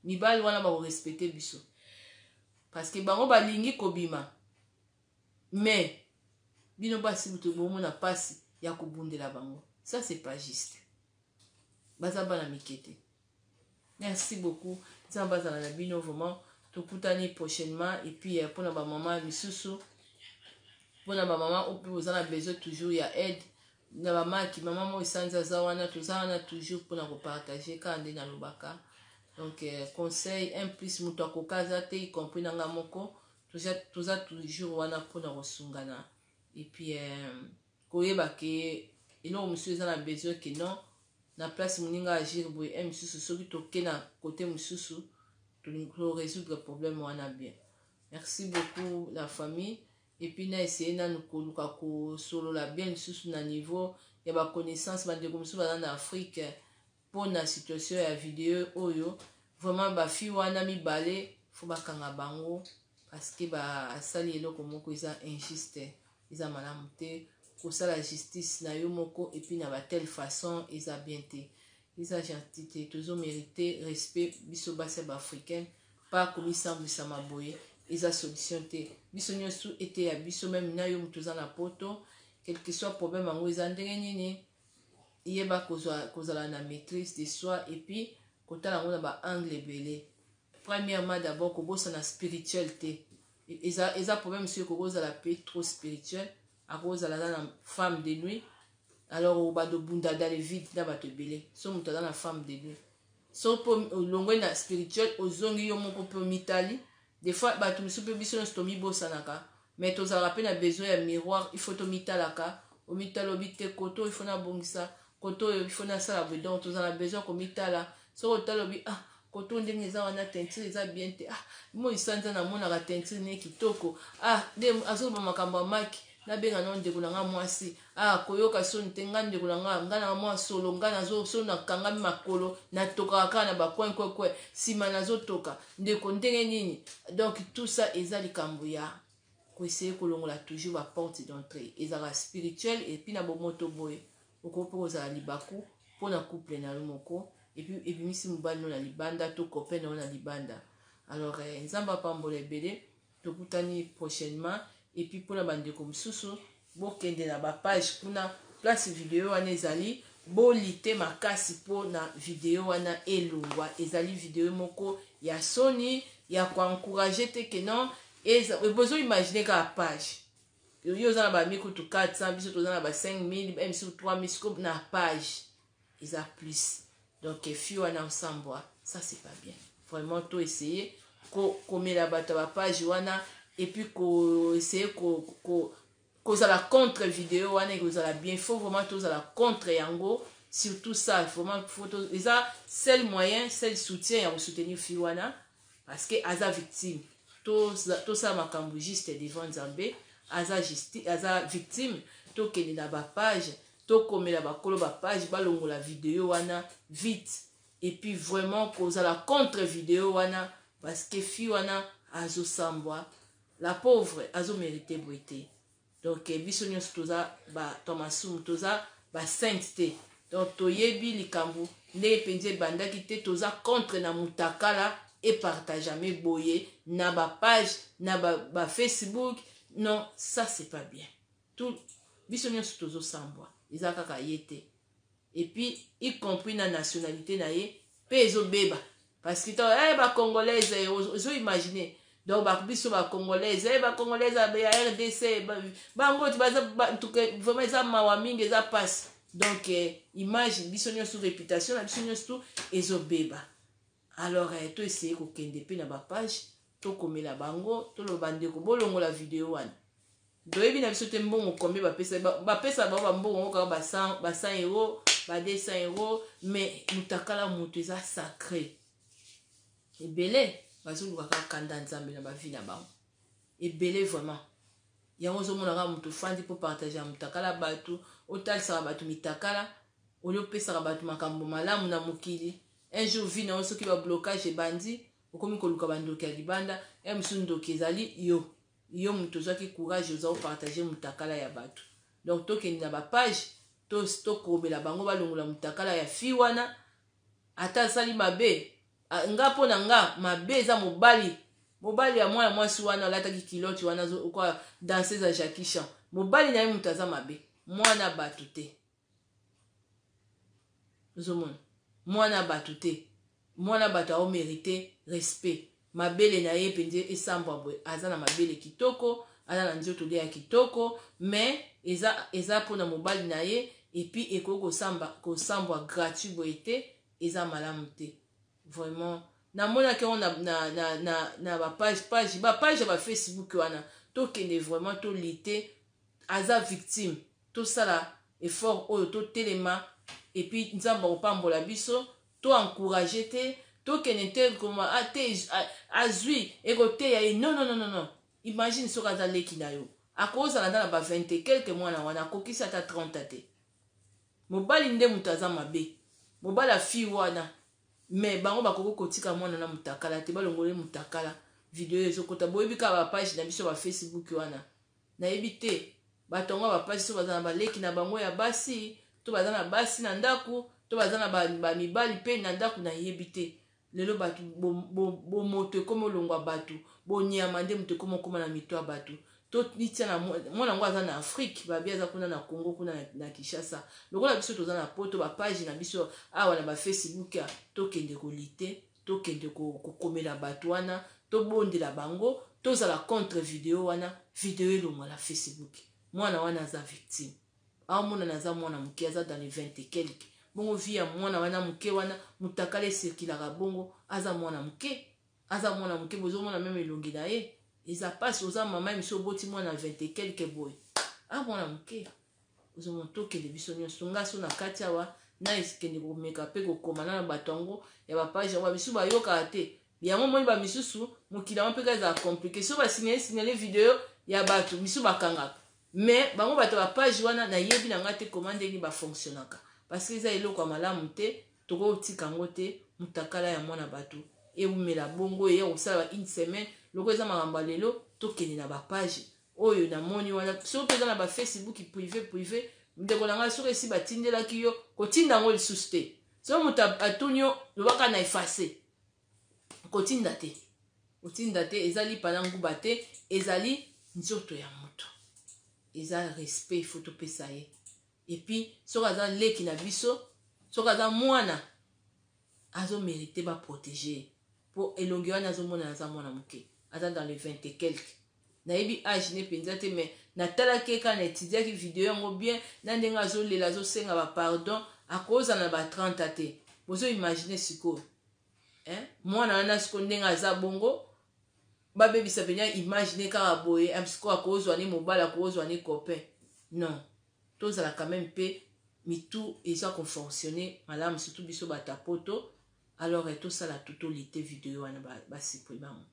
Mibali wana bakorespecter biso parce que bango balingi kobima, mais bino basi buto bomona mpasi ya kobundela bango. Ça, c'est pas juste. Baza bana mike te. Merci beaucoup, Nzambe azala na bino. Vraiment, tokutani prochainement. Et puis mpona bamama misusu, mpona bamama oyo mpe boza na besoin toujours ya aide na bamaki, mama moko esanzi aza wana, toza wana toujours mpona kopartager kaka nde nalobaka. Donc conseil un plus, moto akoka aza te, y compris na nga moko. Toza toujours wana mpona kosungana et puis koyeba ke eloko mosusu eza na besoin ke non, na place moninga agir boye, un mosusu soki toke na côté mosusu, torésoudre problème wana bien. Merci beaucoup, la famille. Et puis na essaye nanu koluka kosolola bien lisusu na niveau ya baconnaissance, bandeko mosusu baza na Afrique, mpona situation ya video oyo. Vraiment, bafille wana mibale, faut bakanga bango parce que basali eloko moko eza injuste, eza malamu te. Kosala justice na yo moko et puis na batelle façon eza bien te, eza gentil te. Tozomérite respect, biso basi ya baafricaine. Pa komisambwisama boye eza solution te. Biso nyonso eteya biso, même na yo moto oza na Poto, quel que soit problème yango eza ndenge nini, yeba kozala na maîtrise de soi et puis kotala yango na baangle ebele. Premièrement, d'abord, kobosana spirituel te. Eza problème soki ekokozala mpe trop spirituel, akozala aza na femme de nuit, alors obanda obunda dans le vide na bato ebele. So moto aza na femme de nuit, so mpo olongwe na spirituel, ozongi yo moko mpe omitali. Des fois bato mosusu mpe, biso nyonso tomibosanaka, mais tozalaka mpe na besoin ya miroir. Il faut tomitalaka, omitala, obi te koto il faut nabongisa, koto oyo il faut nasala boye. Donc tozala na besoin komitala. Soki otala, obi: "Ah, koto ndenge eza wana, teinture eza bien te. Ah, moi sanza namonaka teinture ne kitoko. Ah, nde azoloba makambo ya maki, nabenga nao ndeko na nga mwasi. Ah, koyoka soni te, nga ndeko na nga, nga na mwa solo, nga nazo so nakangami makolo, natokaka kaka na bacoin kwekwe, nsima nazotoka ndeko ndenge nini?" Donc tout ça eza likambo ya koessayer kolongola toujours baporte d'entrée. Ezalaka spirituel et puis na bomoto boye, okoki mpe kozala libaku mpona couple na yo moko et puis ebimisi mobali no na libanda to copain na yo na libanda. Alors Nzambe apambola ebele. Tokutani prochainement. Et puis mpona bandeko mosusu, bokende na bapage kuna, place video wana ezali, bolite makasi mpo na video wana elongwa. Ezali video moko ya soni, ya koencourager te ke non. Bozoimaginer kaka page yo oza na bamikutu 400, biso toza na ba 5000, misusu 3000, siko na page eza plus. Donc fille wana osambwa, ça, c'est pas bien vraiment. To essayer komela bato ya bapage wana et puis koessayer kozala contre video wana, ekozala bien. Faut vraiment tozala contre yango, surtout ça. Vraiment faut, eza seul moyen, seul soutien ya kosoutenir fille wana parce que aza victime. Tosala makambo juste devant Nzambe. Aza victime. Tokende na bapage, tokomela bakolo bapage, balongola video wana vite et puis vraiment kozala contre video wana parce que fille wana azosambwa, la pauvre, azomérite boye te. Donc biso nyonso toza bato masumu, toza basainte te. Donc toyebi likambo ndenge mpenza ebandaki te. Toza contre na mutakala epartageame boye na bapage, na bafacebook ba. Non, ça, c'est pas bien. Tout. Biso nyonso tozosambwa, eza kaka ye te. Et puis y compris na nationalité na ye mpe ezobeba, parce que to bacongolaise, ozoimagine donc biso bacongolaise, bacongolaise ya RDC, bango baza vraiment, eza mawa mingi, eza mpasi. Donc image biso nyonso, réputation na biso nyonso tu ezobeba. Alors to essaye kokende mpe na bapage, tokomela bango, toloba: "Ndeko, bolongola video wana." Toyebi na biso te mbongo combien bapesa. Bapesa bango bambongo ngo kaka ba 100 euro, ba 200 euro, mais mutakala moto eza sacré. Ebele bazoluka kaka kanda Nzambe na bavie na bango, ebele vraiment. Yango ozomona kaka moto ofandi mpo partage ya mutakala, bato otalisaka bato mitakala, oli opesaka bato makambo malamu na mokili. Un jour vie na yo, soki bablocage ebandi, okomi koluka bandoki ya libanda. Ya mosusu ndoki ezali yo, yo moto ozwaki courage, oza opartage mutakala ya bato. Donc tokende na bapage, tokobela bango balongola mutakala ya fille wana. Ata asali mabe, nga mpo na nga mabe eza mobali, mobali ya mwana mwasi wana alataki culotte wana kwa danseuse ya Jackie Chan. Mobali na ye moto aza mabe, mwana bato te. Ozomona, mwana bato te, mwana bato aomérite respect. Mabele na ye mpenza esambwa boye, aza na mabele kitoko, aza na nzoto lia ya kitoko, mais eza mpona mobali na ye. Et puis ekoki kosambwa gratuit boye te, eza malamu te vraiment. Namonaki yango na bapage page bapage ya bafacebook wana. Tokende vraiment, tolite, aza victime. Tosala effort oyo, totelema, et puis Nzambe akopambola biso. Toencourage te, tokende te koma te azwi ekoteya ye. Non, non, non, non, non. Imagine soki aza leki na yo, akozala nda na ba 20 et quelque, mwana wana akokisi ata 30 te. Mobali nde moto aza mabe, mobali afille wana, mais bango bakoki kotika mwana na mutakala te. Balongole mutakala, video ezokota. Boyebi kaka bapage na biso bafacebook wana, nayebi te bato yango bapage so baza na baleki na bango ya basi, to baza na basi na ndako, to baza na bamibali mpe na ndako, nayebi te. Lelo bato bomoto ekómi olongwa, bato bonyama nde moto ekómi okóma na mito ya bato. Totia na mwana yango aza na Afrique, babi aza kuna na Congo, kuna na Kinshasa. Lokola biso toza na Poto, bapage na biso awa na bafacebook, tokende kolite, tokende kokomela bato wana, tobondela bango, tozala contre video wana. Video elongwa na Facebook. Mwana wana aza victime, aomonana aza mwana moke, aza dans les 20 et quelque. Bongo vie ya mwana wana moke wana, mutakala esirkulaka bongo, aza mwana moke, aza mwana moke. Bozomona même elongi na ye, eza mpasi. Oza mama miso, oboti mwana 20 et quelque boye, a mwana moke. Ozomona, tokende biso nyonso. Nga so na kati awa na ekende komeka mpe kokoma na bato yango ya bapage yango. Bamisusu bayokaka te yango. Moni bamisusu, mokili yango mpe kaka ezala compliqué. So basignale signale video ya bato misusu, bakangaka, mais bango bato bapage wana, nayebi na ngai te koma ndenge bafonctionnaka, parce que eza eloko ya malamu te. Tokotika yango te, mutakala ya mwana bato ewumela bongo, eya kosala ba une semaine. Loko eza makambo ya lelo, tokende na bapage oyo namoni wana. Soki mpe eza na bafacebook privé privé, ndeko na ngai, soki esi batindelaki yo, kotinda yango lisusu te. Soki moto atuni yo, lobaka na efface, kotinda te, kotinda te. Eza lipa na nguba te, ezali nzoto ya moto, eza respect faut topesa ye. Et puis soki aza leki na biso, soki aza mwana, azomérite baprotege, mpo elongi wana azomonana aza mwana moke, aza dans les 20 et quelque. Nayebi âge ne mpenza te, mais natalaki kaka, na étudiaki video yango bien na ndenge azolela, azosenga bapardon, akozala na ba 30 te. Bozoimagine sikoyo mwana wana sikoyo ndenge aza bongo, babebisa mpenza image ne kaka boye. Sikoyo akozwa ne mobali, akozwa ne copain? Non, tozala quand même mpe mitu eza kofonctionne malamu, surtout biso bato ya Poto. Alors tosala tu, tolite video wana, basupprime yango,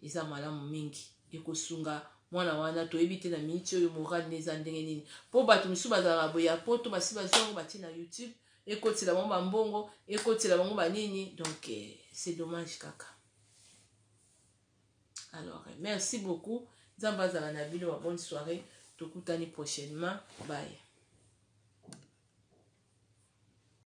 eza malamu mingi, ekosunga mwana wana. Toyebi te na miniti oyo moral ne eza ndenge nini, mpo bato mosusu bazalaka boye ya Poto, basi bazwa yango, batie na YouTube, ekotela bango bambongo, ekotela bango banini. Donc c'est dommage kaka. Alors merci beaucoup, Nzambe azala na bino. Ba bonne soirée, tokutani prochainement, bye.